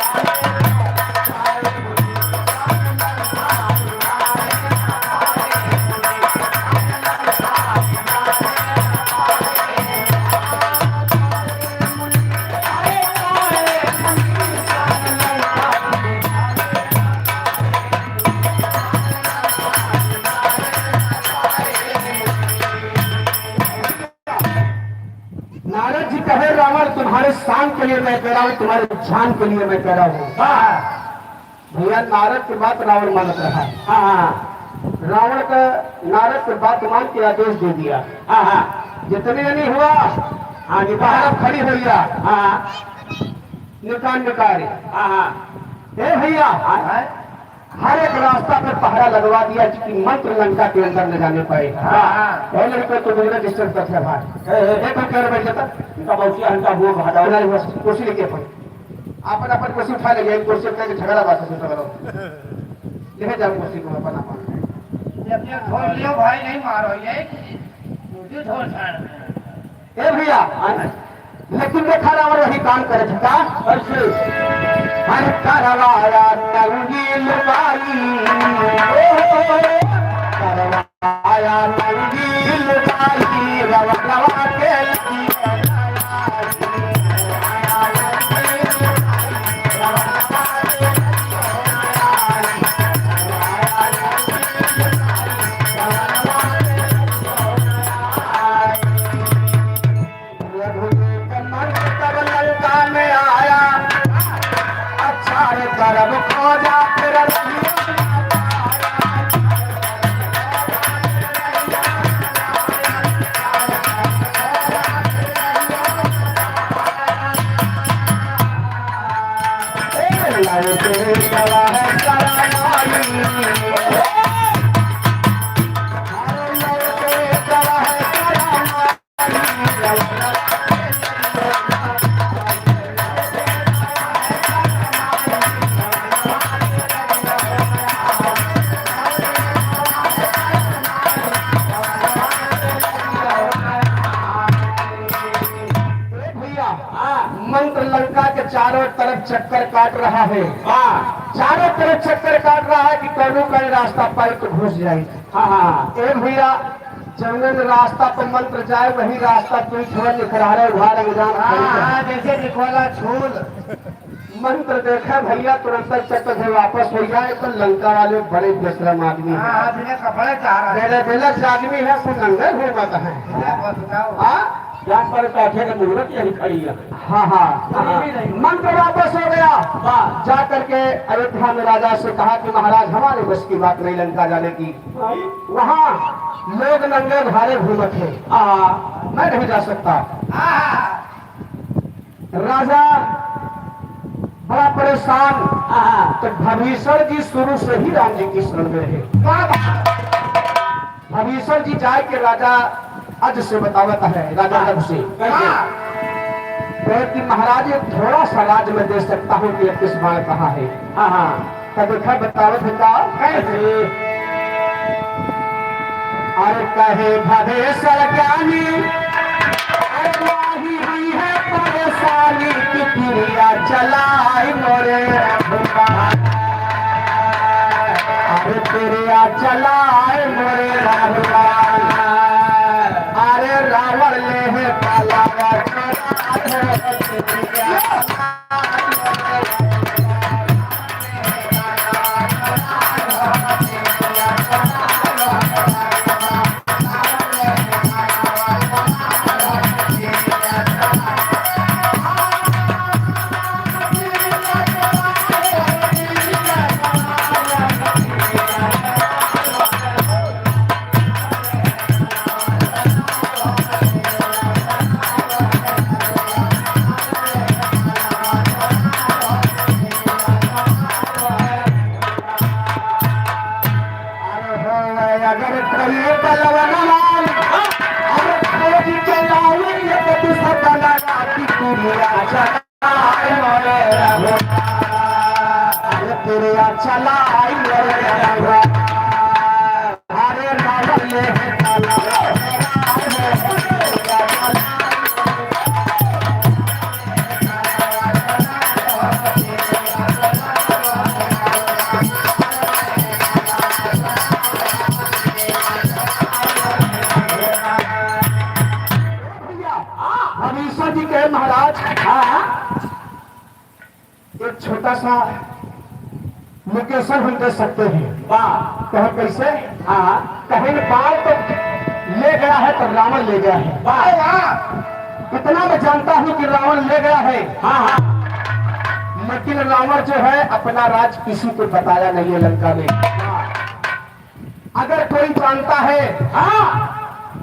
नारद जी कहे, "रावण, तुम्हारे शान के लिए मैं कह रहा हूँ, तुम्हारे जान के लिए मैं कह रहा हूँ।" हाँ। भैया, नारद के बात रावण मानत रहा। हाँ, हाँ। रावण का, नारद के बात मान के आदेश दे दिया। हाँ, हाँ। जितने जनी हुआ, हाँ, निकाल। बाहर खड़ी हो गया। हाँ। निकाल, निकाल। हाँ, हाँ। ए भैया, हाँ, हाँ। हर एक रास्ता पे पहरा लगवा दिया कि मंत्र लंका के अंदर न जाने पाए। हाँ, हाँ। पहले को तो बिजनेस डिस्टर्ब कर रहा है। ए, ए। एक मिनट कर बैठ जाता। इनका बहुत ही हल्का हुआ भागा। नहीं, बस कुर्सी लेके अपन, अपन, अपन कुर्सी उठा ले, यही कुर्सी पे झगड़ा बात है, झगड़ा। ले जाओ कुर्सी को अपन, अपन। ये अपने छोड़ लियो भाई, नहीं मारो, ये कुर्सी छोड़ छाड़। ए भैया, लेकिन देखा रावण वही काम करे था का? कैसे? अरे करवाया नंगी लुगाई, ओ, करवाया नंगी लुगाई, रवा रवा के लगी। रघुवीर मन तब लंका में आया, अच्छा रे करब खोजा फिर रघुवीर। ए, लौटे गवा है करमाई। अरे लौटे गवा है करमाई। ए भैया, हाँ। मंत्र लंका के चारों तरफ चक्कर काट रहा है। हाँ। चारों तरफ चक्कर काट रहा है कि कौनो कहीं रास्ता पाई तो घुस जाए। हाँ, हाँ। ए भैया, जंगल रास्ता पर मंत्र जाए, वही रास्ता तू छोड़ निकरारे उधार अंजाम हाँ, करेगा। हाँ, जैसे निकोला छूल। मंत्र देखा भैया, तुरंत चक्कर से वापस हो जाए, तो लंका वाले बड़े बेशरम आदमी हैं। हाँ, हाँ, बिना कपड़े चाह रहा है। बेला, बेला आदमी है, कुल नंगे घूमत है। हाँ, बस बताओ। हाँ? जान पर बैठे के मुहूर्त यही खड़ी है। हाँ, हाँ। हाँ, हाँ। मंत्र वापस हो गया। वाह। जा करके अयोध्या में राजा से कहा कि महाराज, हमारे बस की बात नहीं लंका जाने की। हाँ। वहाँ लोग नंगे घारे घूमत हैं। हाँ। मैं नहीं जा सकता। हाँ। राजा बड़ा परेशान। हाँ। तो भविष्य जी शुरू से ही राम जी की शरण में रहे। वाह, वाह। भविष्य जी जाए के राजा अज से बतावत है, राजा हाँ। अज से। कैसे? हाँ। कहे कि महाराज, एक थोड़ा सा राज मैं दे सकता हूँ कि इक्कीस बाण कहाँ है? हाँ, हाँ। तब देखा बतावत है का? कैसे? अरे कहे भवेश्वर ज्ञानी, अरे नाही हुई है परेशानी कि तिरिया चलाई मोरे रघुनाथ। अरे तिरिया चलाई मोरे रघुनाथ। अरे रावण लेहे पलावा चोराए मोरे तिरिया। अरे हो, अगर कोई बलवनवान, अरे खोज के लावे, ये तो सपना राती दुनिया चला, अरे मोरे रघुनाथ, अरे तेरे चला, अरे मोरे रघुनाथ, अरे रावण ले है चला। भविष्य जी कहे, महाराज, हाँ, एक छोटा सा location हम दे सकते हैं। वाह। कहे, "कैसे?" हाँ। कहे, "बाण तो ले गया है, तो रावण ले गया है।" वाह, वाह। इतना मैं जानता हूँ कि रावण ले गया है। हाँ, हाँ। लेकिन रावण जो है, अपना राज किसी को बताया नहीं है लंका में। वाह। अगर कोई जानता है, हाँ,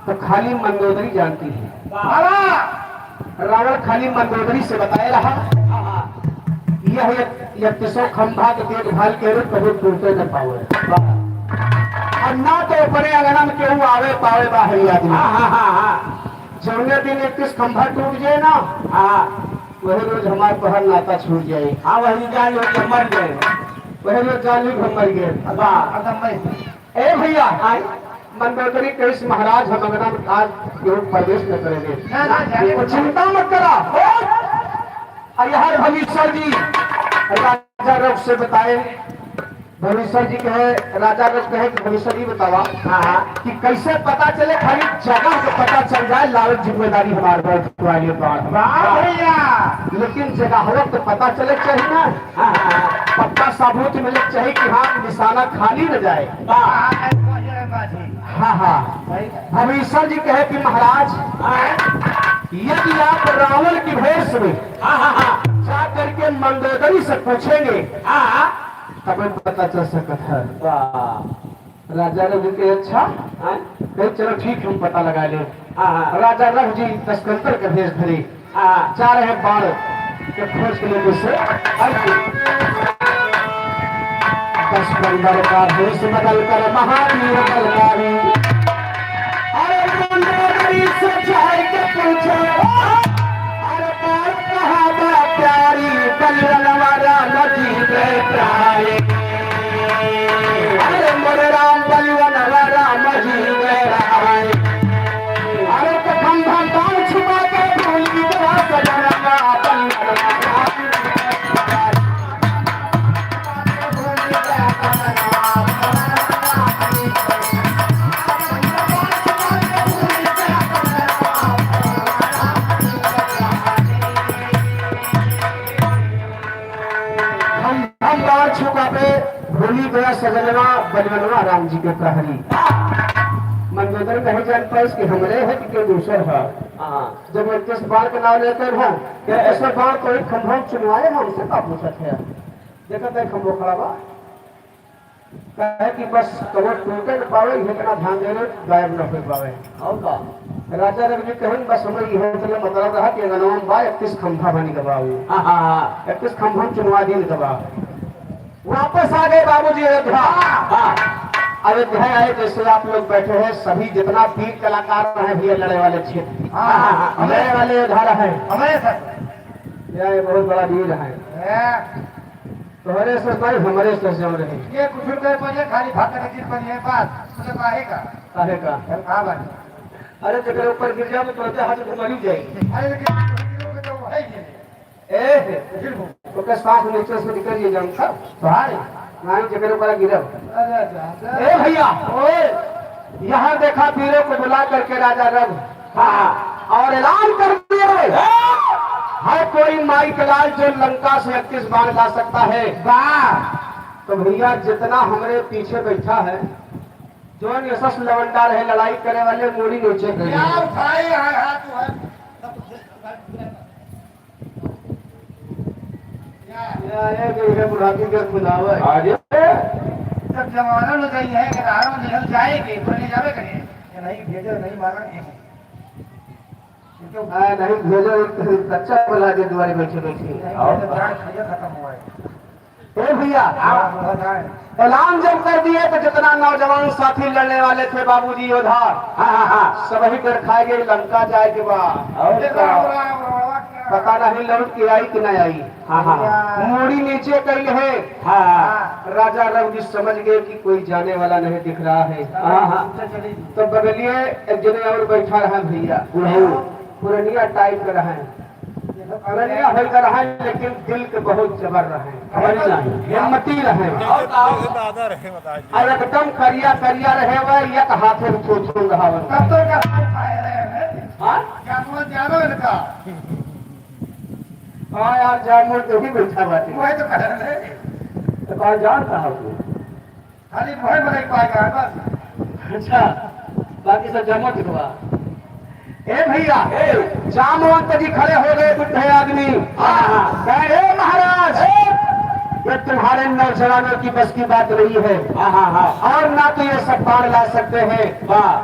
तो खाली मंदोदरी जानती है। वाह। रावण खाली मंदोदरी से बताए रहा। हाँ, हाँ। यह एक, यह तीसों खंभा के देखभाल के रूप कभी टूटे न पावे। वाह। और ना तो अपने अंगना में केहू आवे पावे बाहरी आदमी। हाँ, हाँ, हाँ, हाँ। जौने दिन इकतीस खंभा टूट जाए ना, हाँ। वही रोज हमार तोहार नाता छूट जाए। हाँ, वही जान लो कि मर गए। वही रोज जान ली कि हम मर गए। वाह। ए भैया, आय। मंदोदरी कहिस, "महाराज, हम अंगना में आज केहू प्रवेश न करेंगे।" ना, ना, जाने तो चिंता मत करा। और यार भविष्य जी राजा रघु से बताए, भविष्य जी कहे, राजा रघु कहे कि भविष्य जी बतावा, हाँ, हाँ। कि कैसे पता चले, खाली जगह के पता चल जाए, लालच जिम्मेदारी हमारे पर उठवा लिए बाढ़। वाह भैया। लेकिन जगह तो पता चले चाहिए ना। हाँ, हाँ, हाँ। पक्का सबूत मिले चाहिए कि हाँ, निशाना खाली न जाए। वाह। हाँ, हाँ। भाई। भविष्य जी कहे कि महाराज, हाँ। यदि आप रावण की भेष में, हाँ, हाँ, हाँ। जा करके मंदोदरी से पूछेंगे, हाँ, हाँ। तब पता चल सकता है। वाह। राजा रघु के अच्छा, हाँ? कहे, "चलो ठीक है, हम पता लगा ले।" हाँ, हाँ। राजा रघु जी दस कंकर के भेष धरे, हाँ। जा रहे बाण के खोज के लिए से। दस कंकर का भेष बदल कर महावीर बलकारी। अरे मंदोदरी से जाए के पूछे, अरे बाण कहाँ बा प्यारी, बलिवनवा राम जी के प्यारे। अरे मोरे राम बलिवनवा राम जी के प्यारे। अरे तो खंभा बाण छुपा के भूल गया सजनवा अपन। हम, हम बाण छुपावे भूली गया सजनवा बलिवनवा राम जी के प्रहरी। मंदोदर कहे जान पाइस कि हमरे है कि कोई दूसर है। हाँ। जब इकतीस बाण के नाम लेते हैं, तो इकतीस बाण तो एक खंभा चुनवाए हैं, हमसे का पूछत है? देखत है खंभो खड़ा बा। कहे कि बस कबो टूटे न पावे, इतना ध्यान दे रहे, गायब न हो पावे। और का? राजा रघु जी कहें, "बस हमें यह मतलब, मतलब रहा कि अंगनवा में बा, इकतीस खंभा बनी गवा हो। हाँ, हाँ, हाँ। इकतीस खंभा चुनवा दिन गवा।" वापस आ गए बाबूजी अयोध्या। हाँ। अयोध्या आए, जैसे आप लोग बैठे हैं, सभी जितना वीर कलाकार रहे, भैया लड़े वाले क्षेत्र। हाँ, हाँ, हाँ। लड़े वाले योद्धा रहे। हमारे साथ। यह बहुत बड़ा वीर है। हाँ। तोहरे से भाई, हमरे से जौन रहे। ये कुछ रुपए पहले खाली भाग के दिन पर ये बात, मुझे काहे का? काहे का? चल, कहाँ बात? अरे, जेकरे ऊपर गिर जाओ तो तुरंते हाथ से मरी जाई। अरे, लेकिन गिरोगे तो वही गिरे। ए, फिर वो। ओकर सांस नीचे से निकल जाई, जानता? भाई। नहीं, जेकरे ऊपर गिरब। अरे, अरे, अरे। ए भैया, ओए, यहाँ देखा वीरों को बुला करके राजा रघु। हाँ, और ऐलान कर दिए, हर कोई माई के लाल जो लंका से इकतीस बाण ला सकता है। वाह। तो भैया, जितना हमरे पीछे बैठा है, जौन यशस लवंडा रहे लड़ाई करे वाले, मूड़ी नीचे कर लो। यार भाई, हाँ, हाँ, तू है। या, या, ये जो है बुढ़ापी के खुलावा है। अरे। जब जमाना न गई है कि राम निकल जाएगी, बोले जावे कहीं, कि नहीं भेजो, नहीं मारा, नहीं। क्यों? हाँ, नहीं भेजो, एक कच्चा बोला के दुआरे बैठे बैठे। नहीं और भेजो, जान खत्म हुआ है। ए भैया, हाँ, हाँ। ऐलान जब कर दिए तो जितना नौजवान साथी लड़ने वाले थे बाबूजी योद्धा, हाँ, हाँ, हाँ। सबही डर खाए गए, लंका जाए के बा। और का? पता नहीं लौट के आई कि नहीं आई। हाँ, हाँ। मूड़ी नीचे कइल है। हाँ, हाँ। राजा रघु जी समझ गए कि कोई जाने वाला नहीं दिख रहा है। हाँ, हाँ। तो बगलिए एक जने और बैठा रहा भैया, बुढ़ऊ, पुरनिया टाइप का रहा है। पुरनिया होकर रहे, लेकिन दिल के बहुत जबर रहे, हिम्मती रहे। और एकदम करिया करिया रहे, वह एक हाथे में थू थू रहा। तब तो क्या खाए रहे हैं? हाँ? जानवर, जानवर का। हाँ यार, जानवर तो ही बैठा बाटे। वही तो कह रहे हैं। तो कहा, जान कहाँ हो? खाली मुँहे में नहीं पाएगा, बस। अच्छा, बाकी सब जामवंत के बा। ए भैया, ए। जामवंत जी खड़े हो गए, बुढ़े आदमी। हाँ, हाँ। कहे, "ए महाराज, ए। ये तुम्हारे नौजवानों की बस की बात नहीं है। हाँ, हाँ, हाँ। और ना तो ये सब बाण ला सकते हैं। वाह।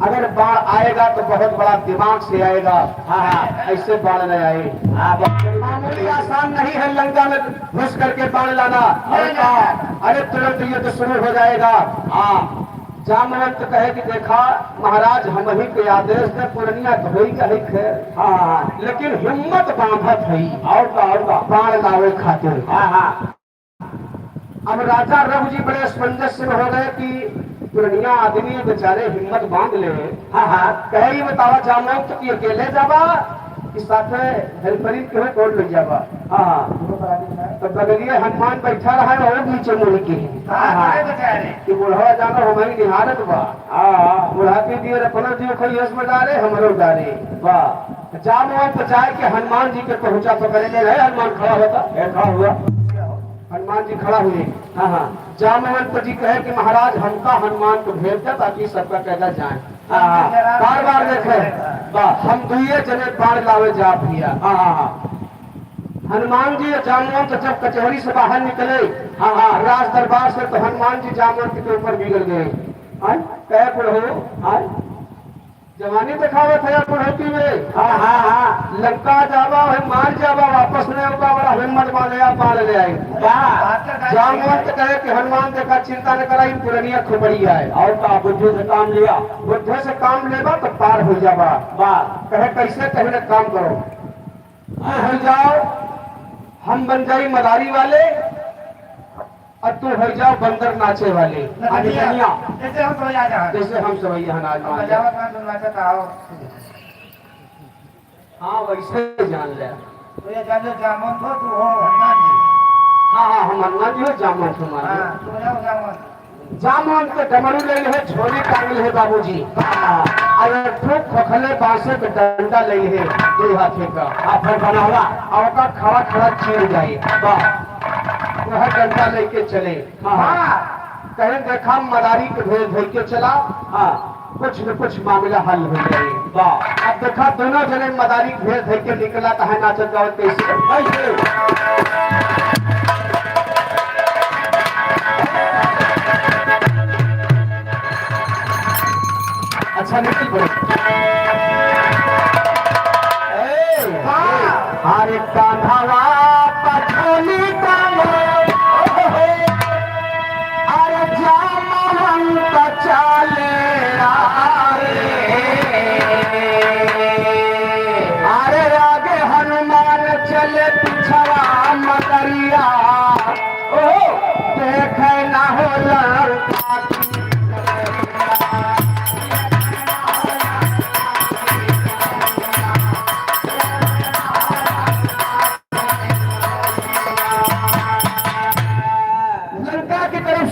अगर बाण आएगा तो बहुत बड़ा दिमाग से आएगा।" हाँ, हाँ। ऐसे बाण नहीं आए। हाँ, बाण मामूली आसान नहीं है लंका में घुस करके बाण लाना। और का? अरे तुरंत युद्ध शुरू हो जाएगा। हाँ। जामवंत कहे कि देखा महाराज, हमही के आदेश दे, पुरनिया धोई कहे खे। हाँ, हाँ। लेकिन हिम्मत बांधत हई। और का, और का? बाण लावे खातिर। हाँ, हाँ। अब राजा रघु जी बड़े असमंजस में हो गए कि पुरनिया आदमी है, बेचारे हिम्मत बांध ले। हाँ, हाँ। कहे, "ये बतावा जामवंत कि अकेले जाबा कि साथे हेल्परिन के हो, कौन ले जाबा?" हाँ, हाँ। तो बगलिए हनुमान बैठा रहा है और नीचे मुड़ के। हाँ, हाँ। कि बुढ़वा जानो हमारी निहारत बा। हाँ, हाँ। बुढ़ापी दिए अपना दियो खोई यश में डारे, हमरो डारे। वाह। जामवंत जाए के हनुमान जी के पहुंचा तो करे ले रहे, हनुमान खड़ा होता। ए, खड़ा हुआ। हनुमान जी खड़ा हुए। हाँ, हाँ। जामवंत जी कहे कि महाराज, हमका हनुमान को भेज दे ताकि सबका कैदा जाए। हाँ, हाँ। बार बार देखे, वाह। हम दुइये जने बाण लावे जा भैया। हाँ, हाँ, हाँ। हनुमान जी और जामवंत जब कचहरी से बाहर निकले, हाँ, हाँ। राज दरबार से, तो हनुमान जी जामवंत के ऊपर बिगड़ गए। आय? कहे बुढ़ऊ, आय? जवानी देखावत है बुढ़ौती में। हाँ, हाँ, हाँ। लंका जाबा, वही मार जाबा, वापस नहीं होगा, बड़ा हिम्मत बांधे, आप बाण ले आए। वाह। जामवंत कहे कि हनुमान देखा, चिंता न करा, ई पुरनिया खोपड़ी आए। और का, बुद्धि से काम लिया। बुद्धि से काम लेबा तो पार हो जाबा। वाह। कहे, "कैसे?" कहे, "एक काम करो, तू हो जाओ, हम बन जाई मदारी वाले, और तू हो जाओ बंदर नाचे वाले।" नचनिया। नचनिया। जैसे हम सब यहाँ जहाँ। जैसे हम सब यहाँ नाच हम मार बजावत ना, तुम नाचत आओ। हाँ, वैसे जान ले। तो ये जान लो, जामवंत हो, तू हो हनुमान जी। हाँ, हाँ, हम हनुमान जी हो, जामवंत हनुमान जी। हाँ, तू हो जाओ जामवंत। जामवंत के डमरू ले ले, झोली टांग ले बाबूजी। हाँ। और एक ठो खोखले बांसे के डंडा ले ले, दो हाथे का। हाँ, फिर बनावा। और का खड़ा खड़ा चीर जाए। वाह। वह डंडा लेके चले। हाँ, हाँ। कहे, "देखा, मदारी के भेष धइ के चला, हाँ। कुछ न कुछ मामला हल हो जाए।" वाह। अब देखा, दोनों जने मदारी के भेष धइ के निकला, तो है नाचत गावत कैसे? कैसे? अच्छा, निकल पड़े। ए, हाँ। अरे कान्हवा पछोली कान्हे, अरे जामवंत चाले आए। अरे आगे हनुमान चले पिछवा मदरिया, ओ देखे ना हो लंका।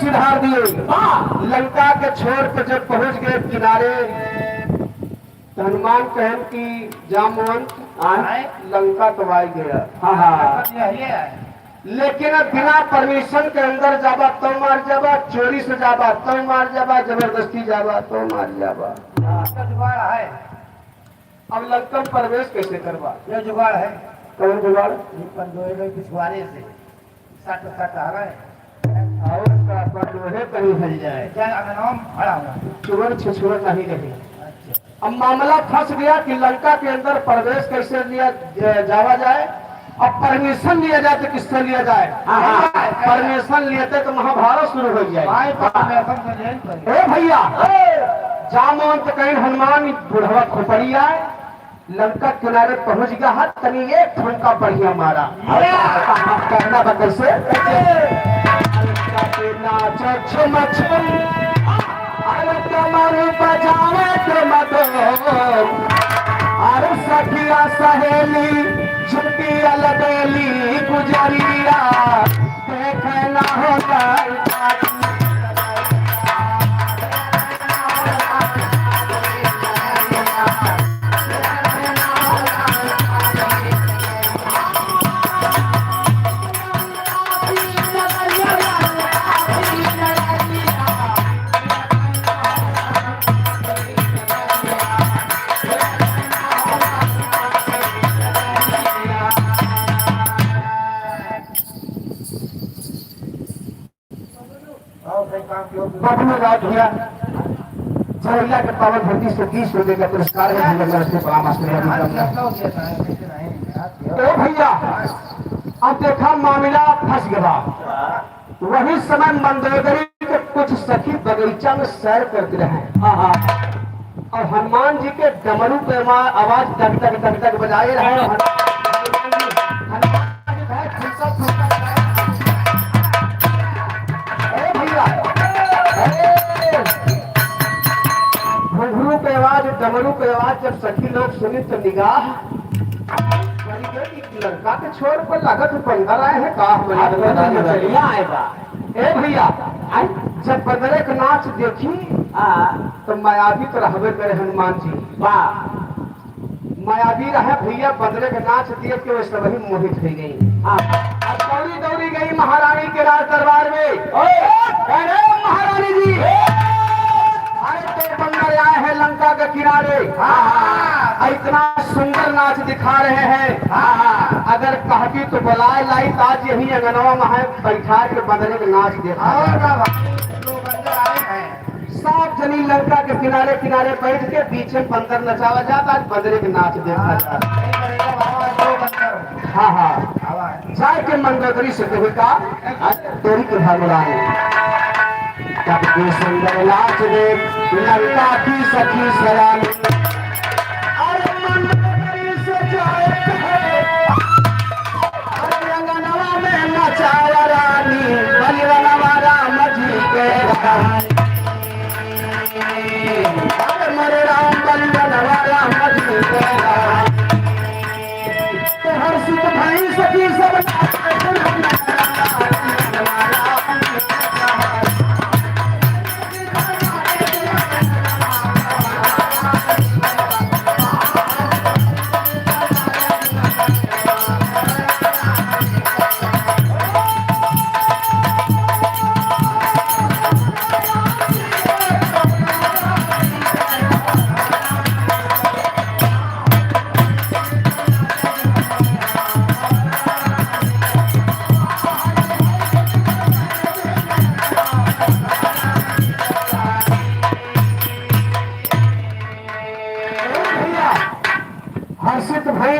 ढार दिए। वाह। लंका के छोर पे जब पहुंच गए किनारे, तो हनुमान कहन कि जामवंत, आए। लंका तो आ गया। हाँ, हाँ। यही है। लेकिन अब बिना परमिशन के अंदर जाबा तो मार जाबा, चोरी से जाबा तो मार जाबा, जबरदस्ती जाबा तो मार जाबा। इसका जुगाड़ है। अब लंका में प्रवेश कैसे करबा? ये जुगाड़ है। कौन जुगाड़? ये पंडोए में पिछवाड़े से सट सट आ रहे हैं। और का पंडोए कहीं हल जाए। क्या अंगनाम खड़ा हुआ। चुवन छिछुवन नहीं रहे। अच्छा। अब मामला फंस गया कि लंका के अंदर प्रवेश कैसे लिया ज-, जावा जाए, अब परमिशन लिया जाए तो किससे लिया जाए? हाँ, हाँ। परमिशन लेते तो महाभारत शुरू हो जाए। भाई, परमिशन तो लेन पड़े। ए भैया, जामवंत कहीं हनुमान बुढ़वा खोपड़ी आए, लंका किनारे पहुंच गया है, तनी एक ठुमका बढ़िया मारा। ये! कहना बा कैसे? नाच छम छम, अरे कमर बजावे के मदो, अरे सखिया सहेली छुट्टी अलबेली गुजरिया, देखे ना हो ललका। बबलू राज भैया, झरैला के पावन धरती से बीस रुपए का पुरस्कार है, भैया, नमस्ते, प्रणाम, आशीर्वाद, वंदन। ओ भैया, अब देखा मामला फंस गया। वही समय मंदोदरी के कुछ सखी बगीचा में सैर करते रहे। हाँ, हाँ। और हनुमान जी के डमरू पे आवा-, आवाज टक टक टक टक बजाए रहे। हाँ। हनुमान जी भाई फुसक फुसक। ए भैया, ए, घुघरू के आवाज, डमरू के आवाज जब सखी लोग सुनी तो निगाह पड़ी गई। लंका के छोर पर लागत बंदर आए हैं का? हम लागत बंदर नजरिया आए बा। ए भैया, आई, जब बंदरे के नाच देखी, हाँ। तो मायावी तो रहबे करे हनुमान जी। वाह। मायावी रहे भैया, बंदरे के नाच देख के वो सब ही मोहित हो गई। हाँ। अब दौड़ी दौड़ी गई महारानी के राज दरबार में। ओए, अरे महारानी जी, अरे तो बंदर आए हैं लंका के किनारे। हाँ, हाँ। और इतना सुंदर नाच दिखा रहे हैं। हाँ, हाँ। अगर कहती तो बुलाए लाई, तो आज यही अंगनवा में है, बैठा के बंदरे के नाच देखा। और क्या बात? दो बंदर आए हैं। सब जनी लंका के किनारे किनारे बैठ के बीच में बंदर नचावा जाता, आज बंदरे के नाच देखा जाता। हाँ, हाँ। जाए के मंदोदरी से कहे का, आज तोरी के भगवान। तब के सुंदर नाच देख लंका की सखी सयानी। अरे मंदोदरी से जाए कहे, अरे अंगनवा में नचावा रानी, बलिवनवा राम जी के रानी। अरे मोरे राम बलिदान वाला मजनू तेरा। तो हर्षित भई सखी सब हर्षित भई